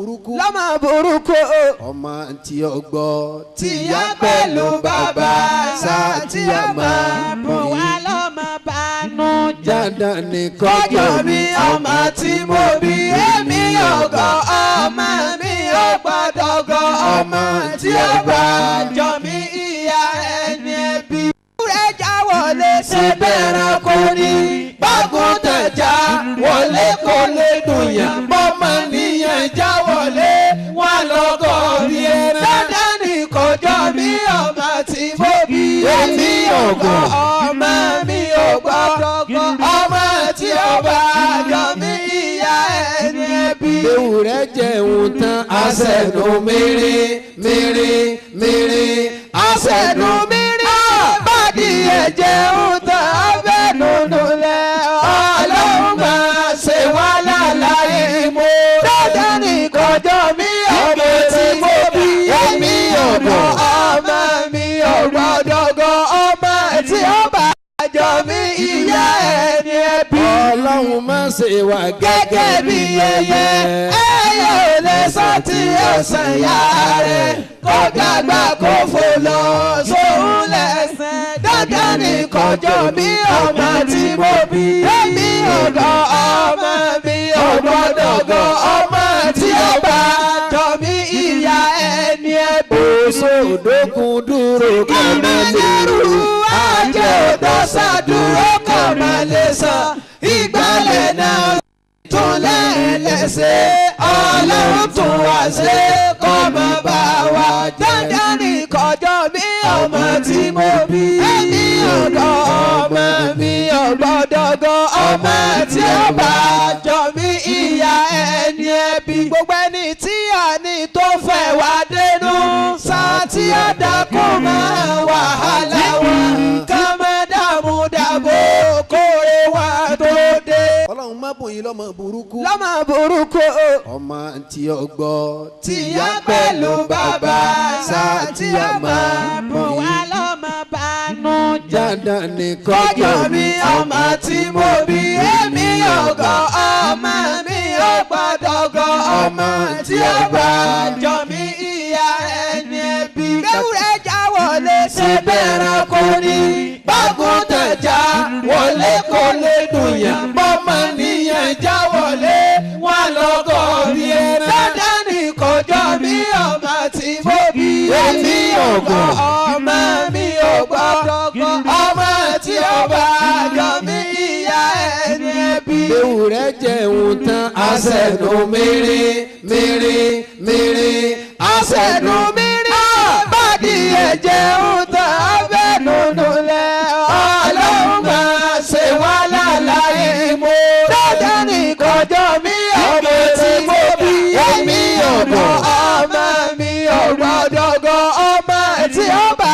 burúkú. Lọ́mọ burúkú. Ọmọ tí ó gbọ́ tìyá pẹ̀lú bàbá tí a máa bùn wá lọ́mọ bánú jẹ́. Dandan ni kọjọ mi ọmọ tí mo bí èmi ọgọ ọmọ mi ò gbọ́dọ̀ gọ ọmọ tí ó bá jọ mí ìyá ẹni ẹbí. Ewúrẹ́ já wọlé ṣe bẹ̀rẹ̀ kò ní bágùntàn já wọlé kò lè dùn yàn bọ́mọ nìyẹn já wọlé wọn lọ́gọ́ bí ẹran. Dandan ni kọjọ mi ọmọ tí mo bí èmi ọgọ ọmọ mi ò gbọ́dọ̀ gọ ọmọ tí ó bá jọ mí ìyá ẹni ẹbí. Ewúrẹ́ jẹun tán aṣẹ́nu mìírí mìírí mìírí aṣẹ́nu mìírí bàdí ẹ̀jẹun tán abẹ́nunu lẹ̀ ọlọ́run máa ṣe wá láláyé mo. Dandan ni kọjọ mi ọmọ tí mo bí èmi ọmọ ọmọ mi ò gbọ́dọ̀ gọ ọmọ tí ó bá jọ mí ìyá ẹni ẹbí. Ọlọ́run má ṣe wá gẹ́gẹ́ bí ẹyẹ ẹyẹ ò lè sọ tí ó sàn yá rẹ̀ kó dàgbà kó fò lọ sóhun lẹ́sẹ̀. Dandan ni kọjọ mi ọmọ tí mo bí èmi ọ̀dọ́ ọmọ mi ò gbọ́dọ̀ gọ ọmọ tí ó bá jọ mí ìyá ẹni ẹbí. Òṣòdókun dúró kọ́ máa lérú ajé òdọ́sà dúró kọ́ máa lè sàn ìgbàlẹ̀ náà tún lẹ́ẹ̀lẹ́sẹ̀ ọlọ́run tún wá ṣe kọ́ máa bá wa. Dandan ni kọjọ mi ọmọ tí mo bí èmi ọ̀dọ́ ọmọ mi ò gbọ́dọ̀ gọ ọmọ tí ó bá jọ mí ìyá ẹni ẹbí. Gbogbo ẹni tí a ní tó fẹ́ wá dénú sá tí a dákun máa wàhálà wọn ká má dààmú dàbò kóre wá tó dé. Ọlọ́run má bùn yín lọ́mọ burúkú. Lọ́mọ burúkú. Ọmọ tí ó gbọ́ tìyá pẹ̀lú bàbá tí a máa bùn wá lọ́mọ bánú jẹ́. Dandan ni kọjọ mi ọmọ tí mo bí èmi ọgọ ọmọ mi ò gbọ́dọ̀ gọ ọmọ tí ó bá jọ mí ìyá ẹni ẹbí. Ewúrẹ́ já wọlé ṣe bẹ̀rẹ̀ kò ní bágùntàn já wọlé kò lè dùn yàn bọ́mọ nìyẹn já wọlé wọn lọ́gọ́ bí ẹran. Dandan ni kọjọ mi ọmọ tí mo bí èmi ọgọ ọmọ mi ò gbọ́dọ̀ gọ ọmọ tí ó bá jọ mí ìyá ẹni ẹbí. Ewúrẹ́ jẹun tán aṣẹ́nu mìírí mìírí mìírí aṣẹ́nu mìírí bàdí ẹ̀jẹun tán abẹ́nunu lẹ̀ ọlọ́run máa ṣe wá láláyé mo. Dandan ni kọjọ mi ọmọ tí mo bí èmi ọmọ ọmọ mi ò gbọ́dọ̀ gọ ọmọ tí ó bá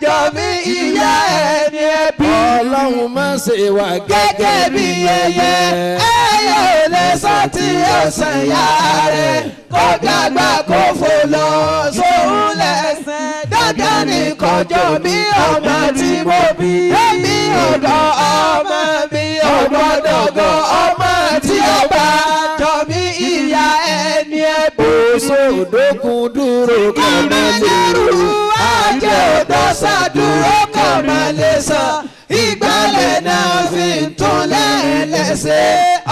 jọ mí ìyá ẹni ẹbí. Ọlọ́run má ṣe wá gẹ́gẹ́ bí ẹyẹ ẹyẹ ò lè sọ tí ó sàn yá rẹ̀ kó dàgbà kó fò lọ sóhun lẹ́sẹ̀. Dandan ni kọjọ mi ọmọ tí mo bí èmi ọ̀dọ́ ọmọ mi ò gbọ́dọ̀ gọ ọmọ tí ó bá jọ mí ìyá ẹni ẹbí. Òṣòdókun dúró kọ́ máa lérú ajé òdọ́sà dúró kọ́ máa lè sàn ìgbàlẹ̀ náà fi tún lẹ́ẹ̀lẹ́sẹ̀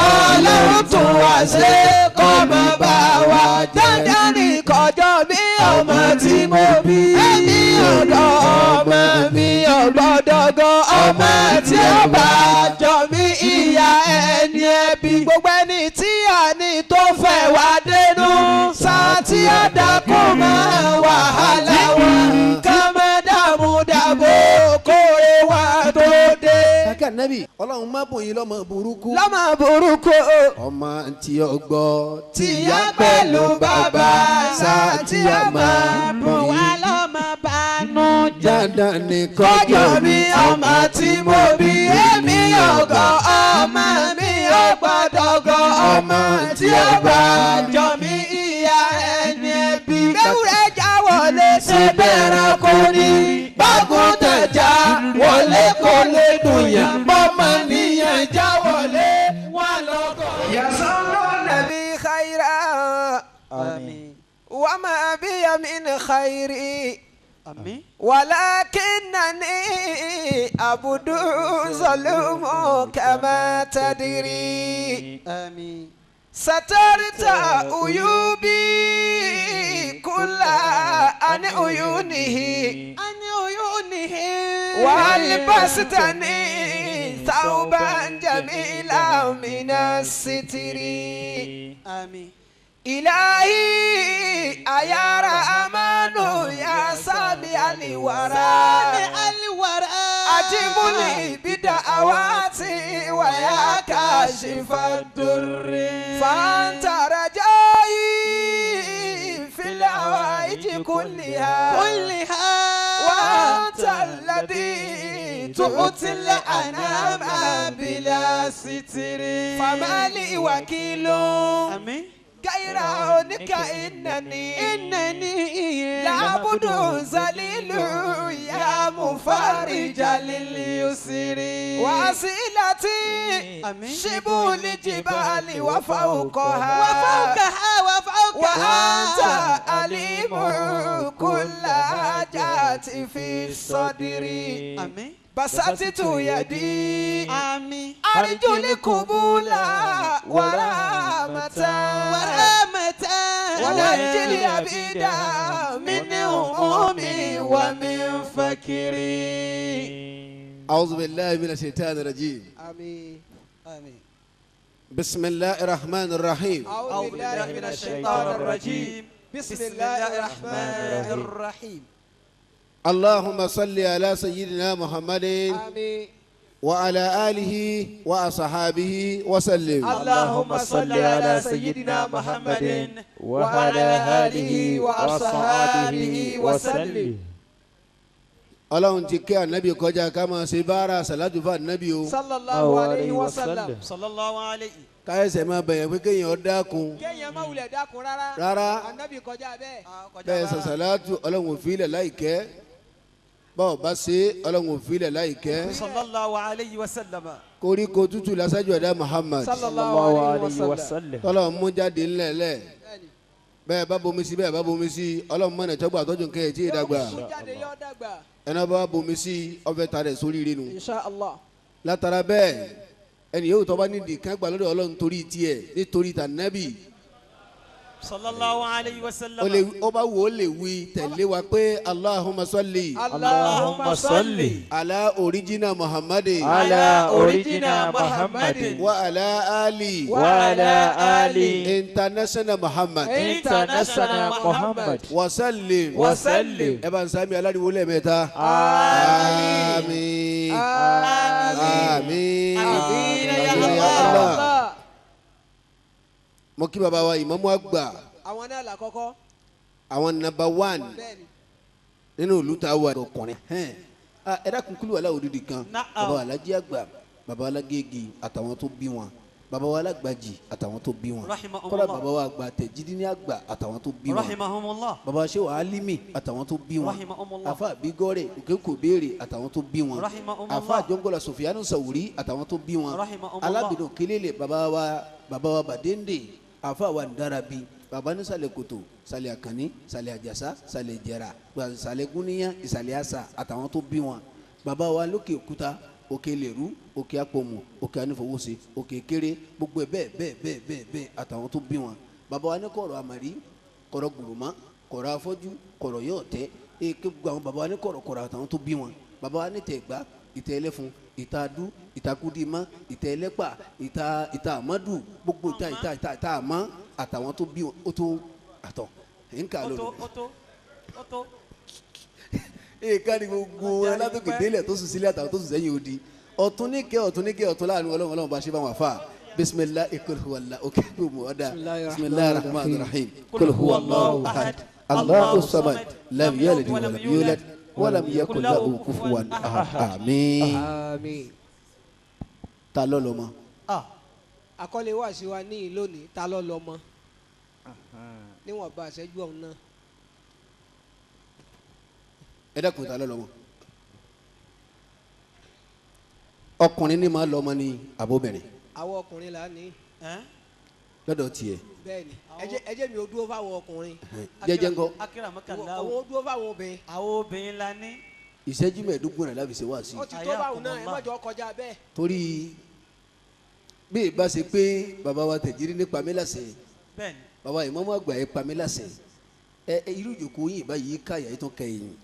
ọlọ́run tún wá ṣe kọ́ máa bá wa. Dandan ni kọjọ mi ọmọ tí mo bí èmi ọ̀dọ́ ọmọ mi ò gbọ́dọ̀ gọ ọmọ tí ó bá jọ mí ìyá ẹni ẹbí. Gbogbo ẹni tí a ní tó fẹ́ wá dénú sá tí a dákun máa wàhálà wọn ká má dààmú dàbò kóre wá tó dé. Kàkà nẹ́bì ọlọ́run má bùn yín lọ́mọ burúkú. Lọ́mọ burúkú. Ọmọ tí ó gbọ́ tìyá pẹ̀lú bàbá tí a máa bùn wá lọ́mọ bánú jẹ́. Dandan ni kọjọ mi ọmọ tí mo bí èmi ọgọ ọmọ mi ò gbọ́dọ̀ gọ ọmọ tí ó bá jọ mí ìyá ẹni ẹbí. Ewúrẹ́ já wọlé ṣe bẹ̀rẹ̀ kò ní bágùntàn já wọlé kò lè dùn yàn bọ́mọ nìyẹn já wọlé wọn lọ́gọ́. Yasọ́nà nàbí khayra. Àmín. وما بي من خير ولكنني عبد ظلوم كما تدري آمين سترت عيوبي كلها عن عيونه والبستني ثوبا جميلا من الستر آمين إلهي أيا رحمن يا سامع الورى أجبني بدعواتي ويا كاشف الضر فأنت رجائي في الحوائج كلها وأنت الذي تعطي الأنام بلا ستر فما لي وكيل غير عونك إنني لعبد ذليل يا مفرج لليسر وسيلتي شبه الجبال وفوقها وأنت عليم كل حاجات في الصدر بسطت يدي أرجو القبول ورحمة ونجي العبيد من همومي ومن فكري. أعوذ بالله من الشيطان الرجيم. آمين آمين. بسم الله الرحمن الرحيم. أعوذ بالله من الشيطان الرجيم. بسم الله الرحمن الرحيم. اللهم صل على سيدنا محمد آمين وعلى آله وأصحابه وسلم. اللهم صل على سيدنا محمد وعلى آله وأصحابه وسلم. Ọlọ́run ti kẹ́ ànábì kọjá ká máa ṣe báárà sàlátù fún ànábì o. Sallallahu alayhi wa sallam. Sallallahu alayhi. Káyọ̀sẹ̀ máa bẹ̀yẹ̀ pé kéèyàn dákun. Kéèyàn má wulẹ̀ dákun rárá. Rárá. Ànábì kọjá bẹ́ẹ̀. Bẹ́ẹ̀ sàlátù Ọlọ́run ò fi ilẹ̀ láìkẹ́. Báwo bá ṣe Ọlọ́run ò fi ilẹ̀ láìkẹ́. Sallallahu alayhi wa sallam. Koríko tútù lásàjù ẹ̀dá Muhammad. Sallallahu alayhi wa sallam. Tọ́lọ̀ mú jáde ńlẹ̀lẹ̀. Bẹ́ẹ̀ bá bomi sí bẹ́ẹ̀ bá bomi sí Ọlọ́run mọ̀nà ìtọ́gbà tọ́jú nǹkan ẹ̀ tí ì dàgbà. Ẹnà bá bomi sí ọbẹ̀ ta rẹ̀ sórí rinu. Insha Allah. Látara bẹ́ẹ̀ ẹni yóò tọ́ bá nídìí kan gbà lọ́dọ̀ Ọlọ́run torí tiẹ̀ nítorí tànàbì. Sallallahu alayhi wa sallam. Ó bá wò ó lè wí tẹ̀lé wa pé Allahumma salli. Allahumma salli. Ala orijina Muhammadin. Ala orijina Muhammadin. Wa ala ali. Wa ala ali. International Muhammad. International Muhammad. Wa sallim. Wa sallim. Ẹ bá ń sami aláriwo lẹ́ẹ̀mẹ́ta. Àmín. Àmín. Àmín. Àmín ya Allah. Mo kí baba wa ìmámù àgbà. Àwọn náà làkọ́kọ́. Àwọn number 1 nínú ìlú tá a wà ọkùnrin. Ẹ dákun kúlù wà láwùjọ kan. Baba wa alájí àgbà, baba wa alágége àtàwọn tó bí wọn. Baba wa alágbàjì àtàwọn tó bí wọn. Kọ́lá baba wa àgbà tẹ̀jídí ní àgbà àtàwọn tó bí wọn. Baba wa ṣéwà álímì àtàwọn tó bí wọn. Àfa àbígọ́rẹ̀ òkè kò béèrè àtàwọn tó bí wọn. Àfa àjọngọ́lá Sòfìyánù Sàwùrí àtàwọn tó bí wọn. Alábìdàn kélélè baba wa Bàdéǹdè àfa wa Ndarabi baba ní sàlẹ̀ kòtò sàlẹ̀ àkànní sàlẹ̀ àjàsá sàlẹ̀ ìjẹrà sàlẹ̀ gúníyàn ìsàlẹ̀ àṣà àtàwọn tó bí wọn. Baba wa lókè òkúta òkè lèrú òkè àpòmù òkè anífowóṣe òkè kéré gbogbo ẹ bẹ́ẹ̀ bẹ́ẹ̀ bẹ́ẹ̀ bẹ́ẹ̀ bẹ́ẹ̀ àtàwọn tó bí wọn. Baba wa ní kọ̀rọ̀ àmàrí kọ̀rọ̀ gbùrùmá kọ̀rọ̀ afọ́jú kọ̀rọ̀ yóò tẹ́ èké gbogbo àwọn baba wa ní kọ̀rọ̀ kọ̀rọ̀ àtàwọn tó bí wọn. Baba wa ní tẹ̀gbá ìtẹ̀ ẹlẹ́fun ìta adu ìtakudima ìtẹ̀ ẹlẹ́pà ìta ìta àmọ́dù gbogbo ìta ìta ìta ìta àmọ́ àtàwọn tó bí wọn ó tó àtọ̀ nǹkan lónìí. Èèkà ni gbogbo alátòkè délẹ̀ tó sùn sílẹ̀ àtàwọn tó sùn sẹ́yìn odi ọ̀tún ní kẹ́ ọ̀tún ní kẹ́ ọ̀tún láàánú Ọlọ́run Ọlọ́run bá ṣe bá wọn fà bisimilahi kul huwallahu òkè gbogbo ọ̀dà bisimilahi rahman rahim kul huwallahu ahad Allahu samad lam yalid walam yulad walam yakun lahu kufuwan ahad. Àmín. Àmín. Ta ló lọ́mọ. Àkọlé wá sí wa ní lónìí ta ló lọ́mọ níwọ̀n bá àṣẹjú ọ̀hún náà. Ẹ dákun ta ló lọ́mọ. Ọkùnrin ní máa lọ́mọ ní àbóbìnrin. Àwọn ọkùnrin là ní. Lọ́dọ̀ tiẹ̀. Bẹ́ẹ̀ni ẹ jẹ́ mi ò dúró fáwọn ọkùnrin. Jẹ́jẹ́ ńkọ́. Àwọn ò dúró fáwọn obìnrin. Àwọn obìnrin la ní. Ìṣẹ́jú mẹ́ẹ̀ẹ́dógún rẹ̀ láfi ṣe wá sí. Ó ti tó báwọn náà ẹ má jọ kọjá bẹ́ẹ̀. Torí bí ìbá ṣe pé bàbá wa Tẹ̀jírí ní pamílàsẹ̀. Bẹ́ẹ̀ni. Bàbá ìmọ̀mọ́ àgbà yẹn pamílàsẹ̀. Ẹ irú ìjòkó yìí báyìí káyà yìí tán kẹyìn.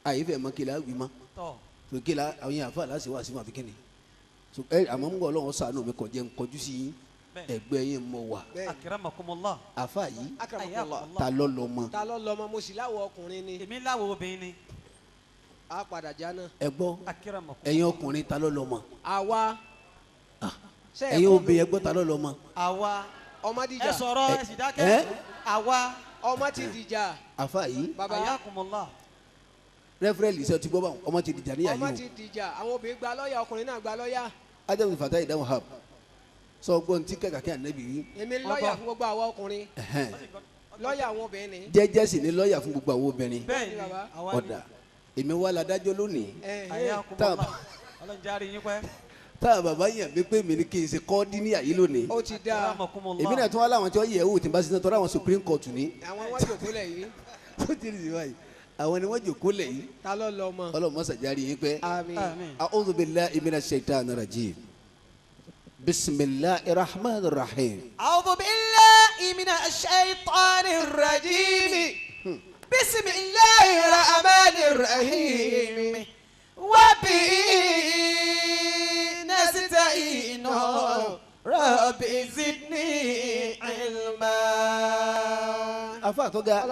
Àyè fẹ́ mọ kí la wí mọ́. Tòkè la àwọn yẹn àfa láti wá sí wọn àfi kíni. Àmọ́ ń gbọ́ Ọlọ́run ṣàánú mi kàn jẹ́ ń kọjú sí ẹgbẹ́ yẹn mọ̀ wá. Akramakumullah. Àfa yìí ta ló lọ́mọ. Ta ló lọ́mọ mo sì láwọ̀ ọkùnrin ni. Èmi láwọ̀ obìnrin ni. A padà já náà. Ẹ gbọ́ ẹ̀yin ọkùnrin ta ló lọ́mọ. Àwa. Ẹ̀yin obìnrin ẹ gbọ́ ta ló lọ́mọ. Àwa. Ọmọ dìjà. Ẹ sọ̀rọ̀ ẹ sì dákẹ́. Àwa. Ọmọ ti dìjà. Àfa yìí. Baba. Ayakumullah. Rẹ́fúrẹ́lì sọ ti gbọ́ báwọn ọmọ ti dìjà níyà yìí o. Ọmọ ti dìjà àwọn obìnrin gba lọ́ọ̀yà ọkùnrin náà gba lọ́ọ̀yà. Ádámù Fatai ìdáhùn hab sọ gbọ́n tí kàkàkí ànábì yìí. Èmi lọ́ọ̀yà fún gbogbo àwọn ọkùnrin. Lọ́ọ̀yà àwọn obìnrin ni. Jẹ́jẹ́ sì ni lọ́ọ̀yà fún gbogbo àwọn obìnrin. Bẹ́ẹ̀ni ọ̀dà èmi wà ládájọ́ lónìí. Tá a bàbá yàn mí pé mi ni kí n ṣe kọ́ dín níyà yìí lónìí. Ó ti dáa. Èmi náà tún wá láwọn tí wọ́n yẹ̀ wò tí n bá ṣiṣẹ́ tọ́ra àwọn Supreme Court ní. Àwọn wọ́n jòkó lẹ̀ yìí. Tó ti rí báyìí àwọn ni wọ́n jòkó lẹ̀ yìí. Ta ló lọ mọ. Ọlọ́run mọ́sàjárì yín pẹ́. Àmín. A'udhu billahi minash shaitani rajim. Bismillahir rahmanir rahim. A'udhu billahi minash shaitanir rajim. Bismillahir rahmanir rahim. Wa bihi nasta'inu rabbi zidni ilma. Afa tó ga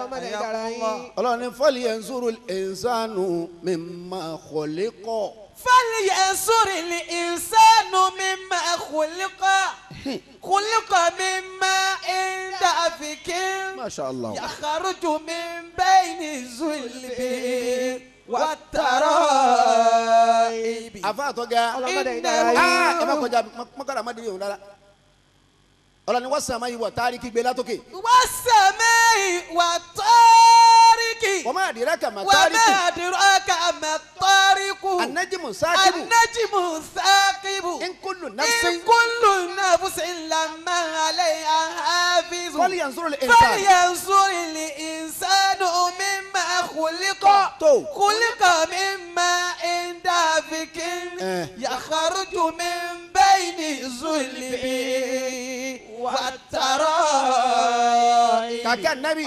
Ọlọ́run ní falyanzurul insanu mimma khuliqa. Falyanzuril insanu mimma khuliqa. Khuliqa min ma'in dafikin. Masha Allah. Yakhruju min bayni zulbi wat-taraibi. Afa tó ga ẹ má kọjá mọ́kànlá má délé òun dára. Ọlọ́run ní was-samai wat-tariqi gbé látòkè. Was-samai wat-tariqi. Wa ma adraka ma-tariqu. Wa ma adraka ma-tariqu. An-najmu saqibu. An-najmu saqibu. In kullu nafsin. In kullu nafsin lamma 'alayha hafiz. Falyanzuril insanu. Falyanzuril insanu mimma khuliqa. Khuliqa min ma'in dafikin. Yakhruju min bayni zulbi wat-taraibi. Kàkẹ́ ànábì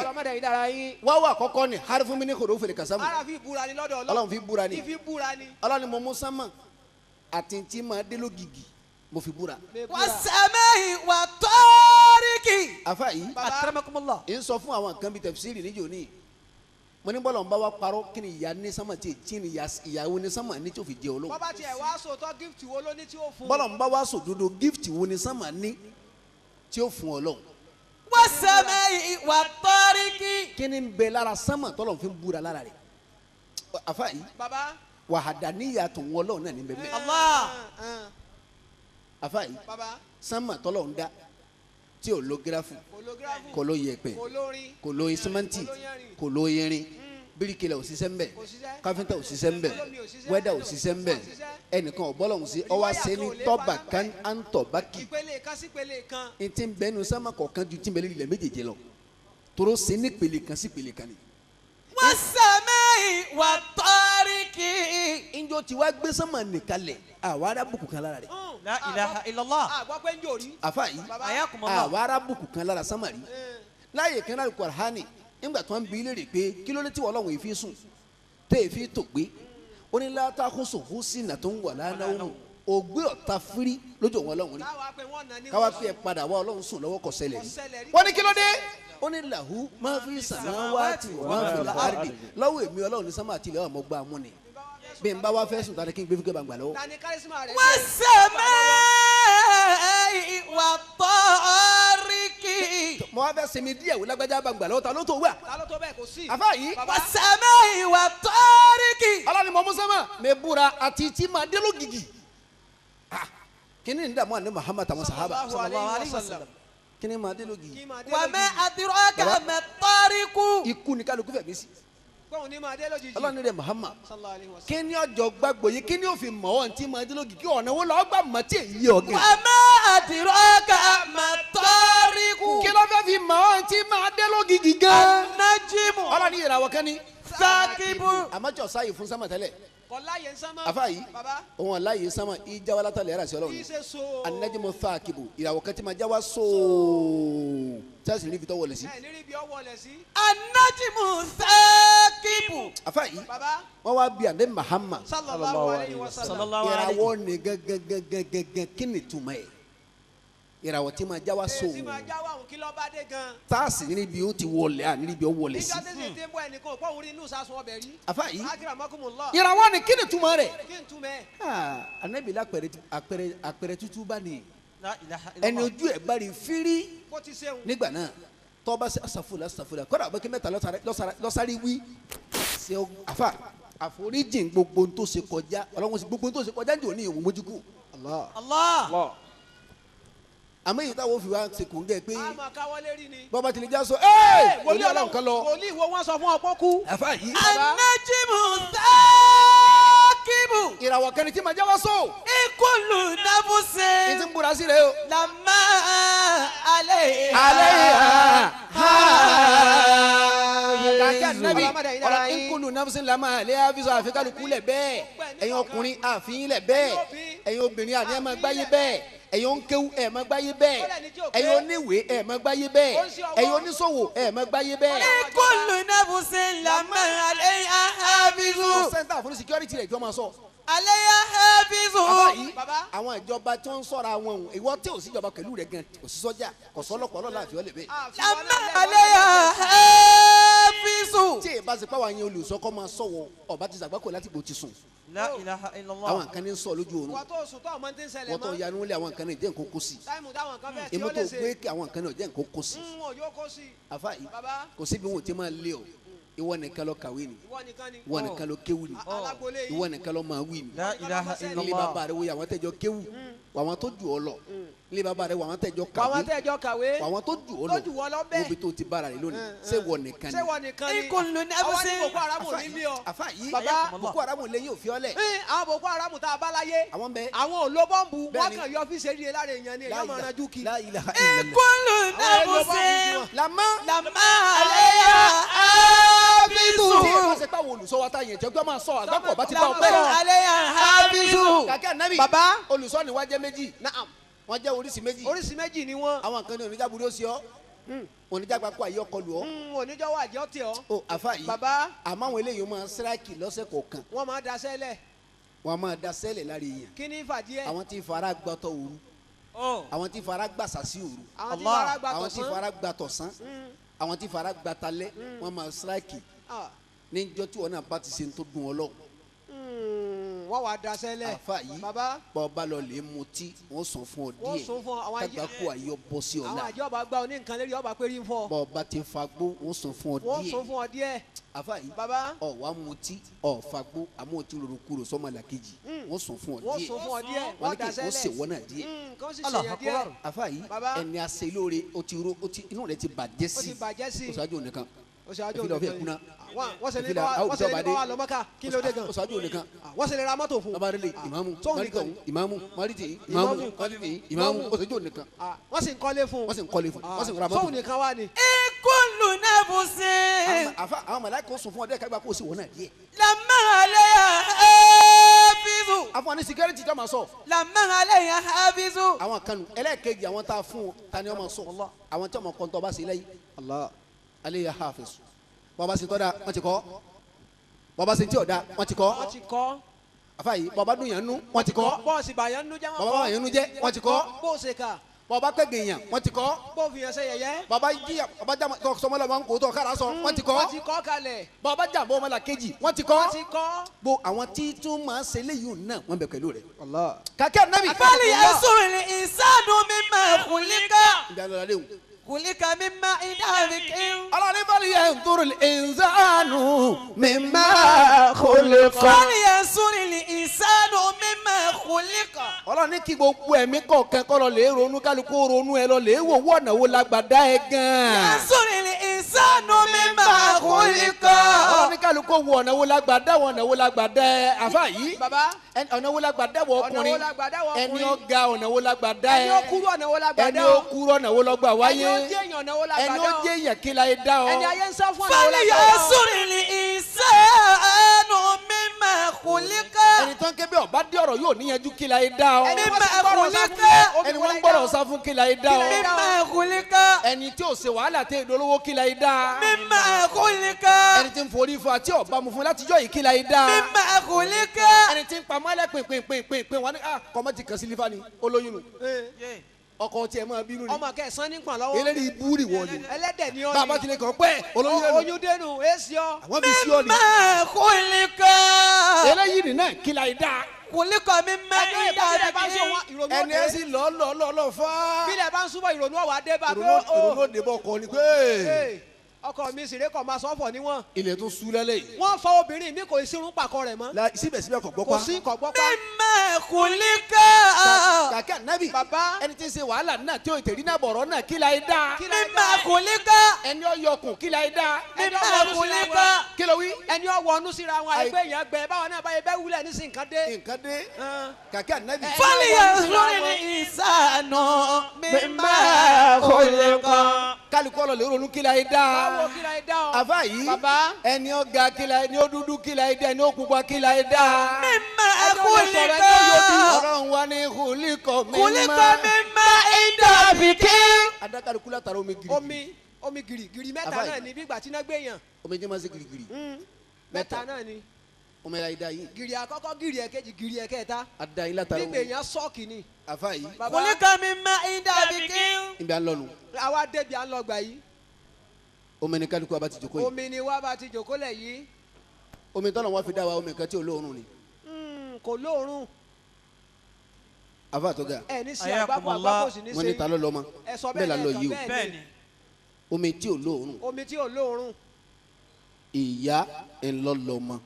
wáwà kọ́kọ́ ni harifu mi ní kòrò fèrè kàsámù. Ara fi búra ni lọ́dọ̀ Ọlọ́run. Ọlọ́run fi búra ni. Fi búra ni. Ọlọ́run ni mo mú sánmà àti tí máa dé lógìgì mo fi búra. Was-samai wat-tariqi. Afa yìí. Akramakumullah. N sọ fún àwọn kan bíi tafsiri níjó ní. Mo ní bọ́lọ̀ ń bá wa parọ́ kí ni ìyá ní sánmà tí tí ni ìyàwó ní sánmà ní tí ó fi jẹ Ọlọ́run. Bọ́bá tiẹ̀ wá sòótọ́ gift wo ló ní tí ó fún. Bọ́lọ̀ ń bá wa sòdodo gift wo ní sánmà ní tí ó fún Ọlọ́run. Was-samai wat-tariqi. Kí ni ń bẹ lára sánmà tọ́lọ̀ fi ń búra lára rẹ̀? Afa yìí. Baba. Wàhádàníyà tó ń wọlọ́ọ̀ náà ní bẹ́ẹ̀ bẹ́ẹ̀. Allah. Afa yìí. Baba. Sánmà tọ́lọ̀ ń dá tí ò lo gíráfù kò lo yẹ̀pẹ̀ kò lo símẹ́ǹtì kò lo irin bíríkìlà ò ṣiṣẹ́ ńbẹ̀ káfíńtà ò ṣiṣẹ́ ńbẹ̀ wẹ́dà ò ṣiṣẹ́ ńbẹ̀ ẹnìkan ò bọ́lọ̀ ń sí ọwọ́ ṣe ní tọ́ba kan á ń tọ̀ bá kì. Ìpele kan sí ìpele kan. N ti bẹnu sánmà kọ̀ọ̀kan ju tí ń bẹ lórí ilẹ̀ méjèèjì lọ toro ṣe ní pele kan sí pele kan ni. Was-samai wat-tariqi. Njọ tí wàá gbé sánmà nìkalẹ̀ àwa arábùkù kan lára rẹ̀. La ilaha illallah. Àgbà pé ń jò rí. Àfa yìí àwa arábùkù kan lára sánmà rí. Láyè kan láti Kùránì nígbà tí wọ́n ń bi léèrè pé kí ló dé tí Ọlọ́run yìí fi sùn tẹ́ ẹ fi tò gbé ó ní látàkóso kó sí ìnà tó ń wà lánàá ògbé ọ̀tá fírí lójú òun Ọlọ́run rí káwá pé ẹ padà wá Ọlọ́run sùn lọ́wọ́ kò ṣẹlẹ̀ rí. Wọ́n ní kí ló dé? Ó ní làhú máa fi samawati wa máa fi al-ardi lọ́wọ́ èmi Ọlọ́run ní sánmà àti ilẹ̀ ọmọ gbà mú ni bí n bá wá fẹ́ sùn tani kí n gbé fúkẹ́ bá ń gbà lọ́wọ́. Was-samai wat-tariqi. Mo wá fẹ́ sinmi díẹ̀ wò lágbájá bá ń gbà lọ́wọ́ ta ló tó wà. Ta ló tó bẹ́ẹ̀ kò sí. Àfa yìí. Was-samai wat-tariqi. Ọlọ́run mọ̀ mú sánmà mi búra àti tí máa dé lógìgì. Kíni ní dààmú àná Muhammad àwọn sàhábà. Sallallahu alayhi wa sallam. Kíni máa dé lógìgì. Wa ma adraka ma-t-tariqu. Ikú ni kálukú fẹ̀mí sí. Kóhun ní máa dé lójijì. Ọlọ́run rẹ̀ Muhammad. Kí ni ọjọ́ gbàgbọ́ yìí kí ni ó fi mọ̀ ọ́ ntí máa dé lógìgì ọ̀nà wo lọ́ọ́ gbà mọ́ tí èyí ọ̀gẹ̀. Wa ma adraka ma-t-tariqu. Kí ló fẹ́ fi mọ̀ ọ́n tí máa dé lógìgì gan. Anajimu. Ọlọ́ni ìràwọ̀ kan ní. Sakibu. Àmọ́jọ sáyè fún sámà tẹ́lẹ̀. Kọláyé sánmà. Afa yìí òun aláyé sánmà ìjáwá látàlẹ́ ẹ̀rọ àti ọlọ́run. Kì í ṣe so. Anajimu Thakibu ìràwọ̀ kan tí máa jáwá sóò. Tí a sì ní ibi tó wọlé sí. Ẹ ní ibi ó wọlé sí. Anajimu Thakibu. Afa yìí wọ́n wá bí àdé Muhammad. Sallallahu alayhi wa sallam. Ìràwọ̀ ni gẹ́gẹ́gẹ́gẹ́gẹ́ kí ni túmọ̀ ẹ̀? Ìràwọ̀ tí máa jáwá sóò. Tí máa jáwá òun kí ló bá dé gan. Tá a sì ní ibi ó ti wọlé à ní ibi ó wọlé sí. Níjọ́ tí sì ti ń bọ̀ ẹnìkan òpó òun rí inú sasùn ọbẹ̀ rí. Afa yìí Akramakumullah. ìràwọ̀ ni kí ni túmọ̀ rẹ̀? Kí ni túmọ̀ ẹ̀? Anabi lápẹ̀rẹ̀ tútù bá ní. Ẹni ojú ẹ̀ bá rí fírí. Bó ti ṣeun. Nígbà náà tọ́ba ṣe asàfùlà asàfùlà kọ́dà àbẹ́kẹ́ mẹ́ta lọ́sàrí wí. Ṣé àfà àforíjìn gbogbo tó ṣe kọjá ọlọ́run gbogbo tó ṣe kọjá ní òní ìwọ̀n mójúkù. Allah. Allah. Àmọ́ èyí táwọn fi wá ṣe kò ń gẹ́ pé a máa káwọ́ lérí ni. Bọ́ba ti lè já sọ ẹ́ẹ̀ wòlíì ọlọ́run kan lọ. Wòlíì wo wọ́n sọ fún ọpọ́ kú. Àfà yìí. Anajimu Thakibu. Ìràwọ̀ kẹrin tí màá jáwọ́ sọ. Ikulu nafuse. Ìtì ń búra sí rẹ o. Lamma alayha. Alayha. Kàkẹ́ ànábì ọ̀rọ̀ nkulu nafsin lamma alayha fi sọ àfikàlùkù lẹ̀ bẹ́ẹ̀. Ẹ̀yin ọkùnrin àfihàn lẹ̀ bẹ́ẹ̀. Ẹ̀yin obìnrin àní ẹ̀ máa gbáyé bẹ́ẹ̀. Ẹ̀yin onkéwu ẹ̀ máa gbáyé bẹ́ẹ̀. Ẹ̀yin oníwèé ẹ̀ máa gbáyé bẹ́ẹ̀. Ẹ̀yin oníṣòwò ẹ̀ máa gbáyé bẹ́ẹ̀. Ikulu nafsin lamma alayha hafizu. Sẹ́ńtà fún security rẹ̀ jọ máa sọ. Alayha hafizu. Àwọn ìjọba tí wọ́n ń sọ̀rọ̀ àwọn ohun ìwọ tí ò sí ìjọba pẹ̀lú rẹ̀ gan kò sí sọ́jà kò sọ́lọ́pọ̀ ọlọ́lá àfi ọlẹ̀ bẹ́ẹ̀. Lamma alayha hafizu. Tí èyí bá ṣe pàwọn àyẹn olùsọkọ́ máa sọ̀wọ́ ọba ti sàgbákò láti bò ti sùn. La ilaha illallah. Àwọn kan ní sọ lójú oorun. Wọ́n tó sùn tó àwọn tí ń ṣẹlẹ̀ mọ́. Wọ́n tó yanu lé àwọn kan ní jẹ́ nǹkan kó sí. Táìmù táwọn kan fẹ́ tí ó Èmi lè tó ṣe. gbé kí àwọn kan ní jẹ́ nǹkan kó sí. N ò yóò kó sí. Àfa yìí Baba. kò síbi wọn ò ti máa lé o. Ìwọ nìkan ló kàwé ni. Ìwọ nìkan ni. Ìwọ nìkan ló kéwù ni. Alágbolé yìí. Ìwọ nìkan ló máa wí ni. La ilaha Ilé illallah. bàbá rẹ wo àwọn tẹ́jọ kéwù. Àwọn tó jù ọ lọ. Ilé bàbá rẹ wo àwọn tẹ́jọ kàwé. Àwọn tẹ́jọ kàwé. Àwọn tó jù ọ lọ. Tó jù ọ lọ bẹ́ẹ̀. Wo bí tó ti bára rẹ lónìí. Ṣé ìwọ nìkan ni? Ṣé ìwọ nìkan ni? Ikulu Àwọn ní nafsin. Boko Haram ò ní lé ọ. Àfa yìí Baba. Boko Haram lè yóò fi ọ lẹ̀. Àwọn Boko Haram tá a bá láyé. Àwọn bẹ. Àwọn ò lo bọ́ǹbù. Wọ́n Bẹ́ẹ̀ni. kàn yọ ọ́fíìsì eré lára èèyàn ni èèyàn máa ranjú kí. La ilaha illallah. Ikulu nafsin. Lamma. Lamma alayha hafizu. Tí ẹ bá ṣe pé àwọn olùsọ wa ta yẹn jẹ́ gbọ́ máa sọ àgbàpọ̀ bá ti bá ọ pẹ́. Lamma alayha hafizu. Kàkẹ́ ànábì. Baba. Olùsọ ni wọ́n jẹ́ méjì. Naam. Wọ́n jẹ́ oríṣi méjì. Oríṣi méjì ni wọ́n. Àwọn kan ní oníjàbúrú ó sí ọ. Oníjàgbá kó ayé ọkọ lù ọ. Oníjọ́ wà jẹ́ ọtí ọ. O àfa yìí. Baba. Àmọ́ àwọn eléyìí máa síráàkì lọ́sẹ̀ kọ̀ọ̀kan. Wọ́n máa daṣẹ́ lẹ̀. Wọ́n máa daṣẹ́ lẹ̀ lára èèyàn. Kí ni fàdí ẹ̀? Àwọn tí fara gbọ́tọ̀ òru. Àwọn tí fara gbàsà sí òru. Àwọn tí fara gbà Àwọn tí tọ̀sán. fara gbà tọ̀sán. Àwọn tí fara gbà talẹ́. Wọ́n máa síráàkì. Níjọ́ tí wọn náà bá ti ṣe ń tó dùn ọ lọ. Wọ́n wá daṣẹ́ lẹ̀. Àfa yìí Baba. bọ́ ọba lọ lè mutí wọ́n sùn fún ọ díẹ̀. Wọ́n sùn fún ọ, àwọn Kágbá kó ayé bọ́ sí ọ Àwọn la. àjọ ọba gba oní nǹkan lérí ọba pé rí ń fọ. Bọ́ ọba ti fagbó wọ́n sùn fún ọ Wọ́n díẹ̀. sùn fún ọ díẹ̀. Àfa yìí Baba. ọ̀ wá mutí ọ̀ fagbó àmọ́ ò ti rorò kúrò sọ́mọ làkejì wọ́n sùn fún ọ Wọ́n díẹ̀. sùn fún ọ díẹ̀. Wọ́n Wọ́n ní kí daṣẹ́ wọ́n lẹ̀. sèwọ́ náà díẹ̀. Kàn sì ṣèyàn díẹ̀. Àfa yìí Baba. ẹni aṣelóore ó ti ro ó ti inú rẹ̀ ti bàjẹ́ sí. Ó ti bàjẹ́ sí. Ó ṣáájú nìkan. Ó ṣáájú Ìfilọ̀ fẹ́ nìkan. kúnná. Wọ́n ṣe lè Ìfilọ̀ wá àwọn wọ́n ṣe lè òbí wá lọ Mọ́kà. Kí ló dé gan? Ó ṣáájú nìkan. Wọ́n ṣe lè ra mọ́tò fún. Babalele ìmáàmù Sóhun marita nìkan. ìmáàmù mariti ìmáàmù mariti ìmáàmù ó ṣáájú nìkan. Wọ́n sì ń kọ́lé fún. Wọ́n sì ń kọ́lé fún. Wọ́n sì ń ra mọ́tò. Sóhun nìkan wá ni. Ikulu nafsin. Àfa àwọn màláíkà ó sùn fún ọdẹ kágbá kó o sì wọ́n náà díẹ̀. Lamma alayha hafizu. Àfọwọ́n ní security tó máa sọ. Lamma alayha hafizu. Àwọn kanu ẹlẹ́ẹ̀kejì àwọn tá a fún ta ni wọ́n máa sọ. Àwọn tí wọ́n máa kọ́ńtọ́ bá sí lẹ́yìn. Allah. Alayha hafiz. Bọ́ba sì tọ́ da wọ́n ti kọ́. Bọ́ba sì tí ò da wọ́n ti kọ́. Wọ́n ti kọ́. Àfa yìí bọ́ba dùn yàn nú wọ́n ti kọ́. Bọ́ọ̀sì bàyàn nú jẹ́ wọ́n Bọ́ba kọ́. yàn nú jẹ́ wọ́n ti kọ́. Bó ṣe kà. Bọ́ba pẹ́gẹ̀ yàn wọ́n ti kọ́. Bó fi yàn ṣe yẹ̀yẹ́. Bọ́ba jíyà bọ́ba jàmọ́ tọ́ sọmọlá wọn kò tọ́ kára sọ wọ́n ti kọ́. Wọ́n ti kọ́ kalẹ̀. Bọ́ba jàmbọ́ ọmọlá kejì wọ́n ti kọ́. Wọ́n ti kọ́. Gbo àwọn tí tún máa ṣe léyìí náà wọ́n bẹ pẹ̀lú rẹ̀. Allah. Kàkẹ́ ànábì. Fali yansuru insanu mimma khuliqa. Ìgbà lọ́la léwu. Khuliqa mimma idarikin. Ọlọ́ni fali yanzuru al-insanu mimma khuliqa. Fali yansuru insanu mimma khuliqa. Ọlọ́ni kí gbogbo ẹ̀mí kọ̀ọ̀kan kọ́ lọ lè ronú kálukú ronú ẹ lọ lè wò wọ́nà wo lágbàdá ẹ gan. Yansuru insanu mimma khuliqa. Ọlọ́ni ká Kálukó wo ọ̀nà wo la gbà dá wọn ọ̀nà wo la gbà dá ẹ àfa yìí. Baba. Ọ̀nà wo la gbà dá wọ ọkùnrin. Ọ̀nà wo la gbà dá wọ ọkùnrin. Ẹni ọ̀gá ọ̀nà wo la gbà dá ẹ. Ẹni ó kúrú ọ̀nà wo la gbà dá ọ. Ẹni ó kúrú ọ̀nà wo la gbà wáyé. Ẹni ó jẹ́ èèyàn ọ̀nà wo la gbà dá ọ. Ẹni ó jẹ́ èèyàn kí la yẹ dá ọ. Ẹni ayé ń sá fún ọ̀nà wo la gbà dá ọ. Falyasuri l-insanu mimma khuliqa. Ẹni tó ń ké bí ọba dé ọ̀rọ̀ yóò níyanjú kí la yẹ dá ọ. Mimma khuliqa. Ẹni wọ́n ń gbọ́dọ̀ sá fún kí la yẹ dá ọ. Mimma khuliqa. Ẹni tí ò ṣe wàhálà tẹ ìdólówó kí la yẹ dá. Mimma khuliqa. Ẹni tí ń forí fún àti ọba mu fún látijọ́ yìí kí la yẹ dá. Mimma khuliqa. Ẹni tí ń pamọ́ lẹ́ pínpínpínpín wọn ni kọ́mọ́ ti kàn sí lífà ni olóyún nù. Ọkọ tiẹ̀ máa bínú ni. Ọmọ kẹsàn-án ní pọ̀n lọ́wọ́. Eléyìí ibú ni wọ́n ni. Ẹlẹ́dẹ̀ ni ọ́ ni. Bàbá tilẹ̀ kàn pẹ́ olóyún dẹnu. Oyún dẹnu èsì ọ. Àwọn fi sí ọ ni. Mimma khuliqa. Eléyìí ni náà kí la yẹ dá. Khuliqa mimma ìrònú ẹni ẹ sì lọ lọ lọ lọ fá. Bílẹ̀ bá ń súnmọ́ ìrònú ọ̀wá dé bá pé ó. Ìrònú òde bọ̀ kọ́ ni pé. Ọkọ mi sì ré kọ́ máa sọ́fọ̀ níwọ̀n. Ilẹ̀ tó sú lẹ́lẹ̀ yìí. Wọ́n fọ obìnrin mi kò sírun pàkọ́ rẹ̀ mọ́. Síbẹ̀síbẹ̀ kò gbọ́ pa. Kò sí kò gbọ́ pa. Mimma khuliqa. Kàkẹ́ ànábì. Bàbá. Ẹni tí ń ṣe wàhálà náà tí ó tẹ̀rí náà bọ̀rọ̀ náà kí la yẹ dá. Mimma khuliqa. Ẹni ó yọkùn kí la yẹ dá. Mimma khuliqa. Kí ló wí? Ẹni ó wọnú síra wọn àìpé èèyàn gbẹ báwọn náà báyìí bẹ́ẹ̀ wúlẹ̀ ní sí nǹkan dé. Nǹkan dé. Kàkẹ́ ànábì. Falyasuri l-insanu mimma khuliqa. Kálukú ọlọ́ lè ronú kí la yẹ dá. Báwo kí la yẹ dá ọ? Àfa yìí. Bàbá. Ẹni ó ga kí la yẹ, ẹni ó dúdú kí la yẹ dá, ẹni ó pupa kí la yẹ dá. Mimma khuliqa. Ọlọ́run wa ní khuliqa mimma. Khuliqa mimma indafikin. Adákàlùkù látara omi gírí. Omi gírí gírí mẹ́ta náà ni bí ìgbà tí iná gbé yàn. Omi jẹ́ máa ṣe gírígírí. Mẹ́ta náà ni. Omi la yẹ dá yìí. Gírí àkọ́kọ́ gírí ẹ̀kejì gírí ẹ̀kẹta. Adá yìí látara omi. Gbígbé yẹn sọ́ọ̀kì ni. Àfa yìí. Khuliqa mimma indafikin. Ibi à ń lọ nù. Àwa débi à ń lọ gbà yìí. Omi ni kálukú wa bá ti jókòó yìí. Omi ni wa bá ti jókòó lẹ̀ yìí. Omi tọ́lọ̀ wọn fi dá wa omi kan tí ò lóorùn ni. Kò lóorùn. Àfa tó ga. Ẹ ní sí àgbákò àgbákò sì ní sí. Wọ́n ní ta ló lọ mọ́. Ẹ sọ bẹ́ẹ̀ la lọ yìí o. Bẹ́ẹ̀ ni. Omi tí ò lóorùn. Omi tí ò lóorùn. Ìyá ń lọ lọ mọ́.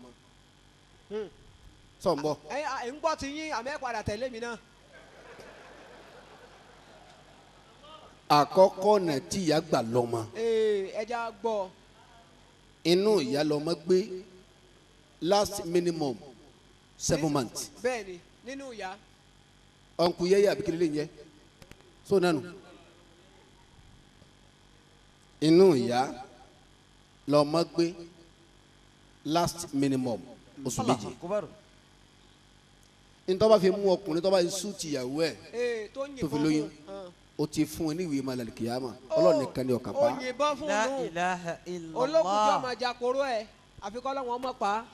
Sọ̀ ń bọ̀. Ẹ ń gbọ́ ti yín àmọ́ ẹ padà tẹ̀lé mi náà. Àkọ́kọ́ náà tí ìyá gbà lọ́mọ. Ẹja gbọ́. Inú ìyá lọ́mọ gbé last minimum 7 months. Bẹ́ẹ̀ni nínú ìyá. Ọ̀nkú yẹ́yẹ́ àbí kí lè yẹ so nánu. Inú ìyá lọ́mọ gbé last minimum oṣù méje. Ntọ́ bá fi mú ọkùnrin tó bá sùn tìyàwó ẹ̀ tó fi lóyún. O ti fún ẹ ní ìwé malẹ̀ kìyàmà Ọlọ́run nìkan ni ọkàn pa. O yìnbọn fún un olókùn tí ọmọ ìjà kóró ẹ àfi kọ́lọ́wọ́n mọ̀ pa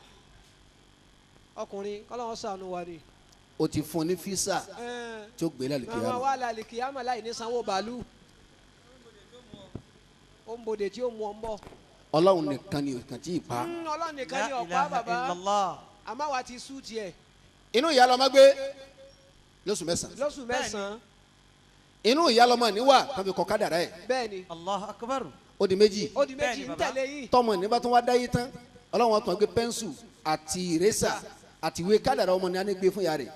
ọkùnrin kọ́lọ́wọ́n ṣàánú wa ni. O ti fún ní físà tí ó gbé lálẹ́ kìyàmà. Màmá wa lálẹ́ kìyàmà láì ní sanwó bàálù ó ń bodè tí ó mú ọ ń bọ̀. Ọlọ́run nìkan ni ọkàn tí ì pa. Ọlọ́run nìkan ni ọ̀pá bàbá àmọ́ wa ti sú tiẹ̀. Inú ìyá lọmọ gbé lóṣù mẹ́sàn-án. Lóṣù mẹ́sàn-án. Inú ìyá lọmọ ní wà tán fi kọ kádàrá ẹ. Bẹ́ẹ̀ni. Allahu Akbar. Ó di méjì. Ó di méjì ń tẹ̀lé yìí. Tọmọ ní bá tún wá dáyé tán Ọlọ́run tún gbé pẹ́ńsù àti ìrẹ́sà àti ìwé kádàrá ọmọ ní á ní gbé fún ìyá rẹ̀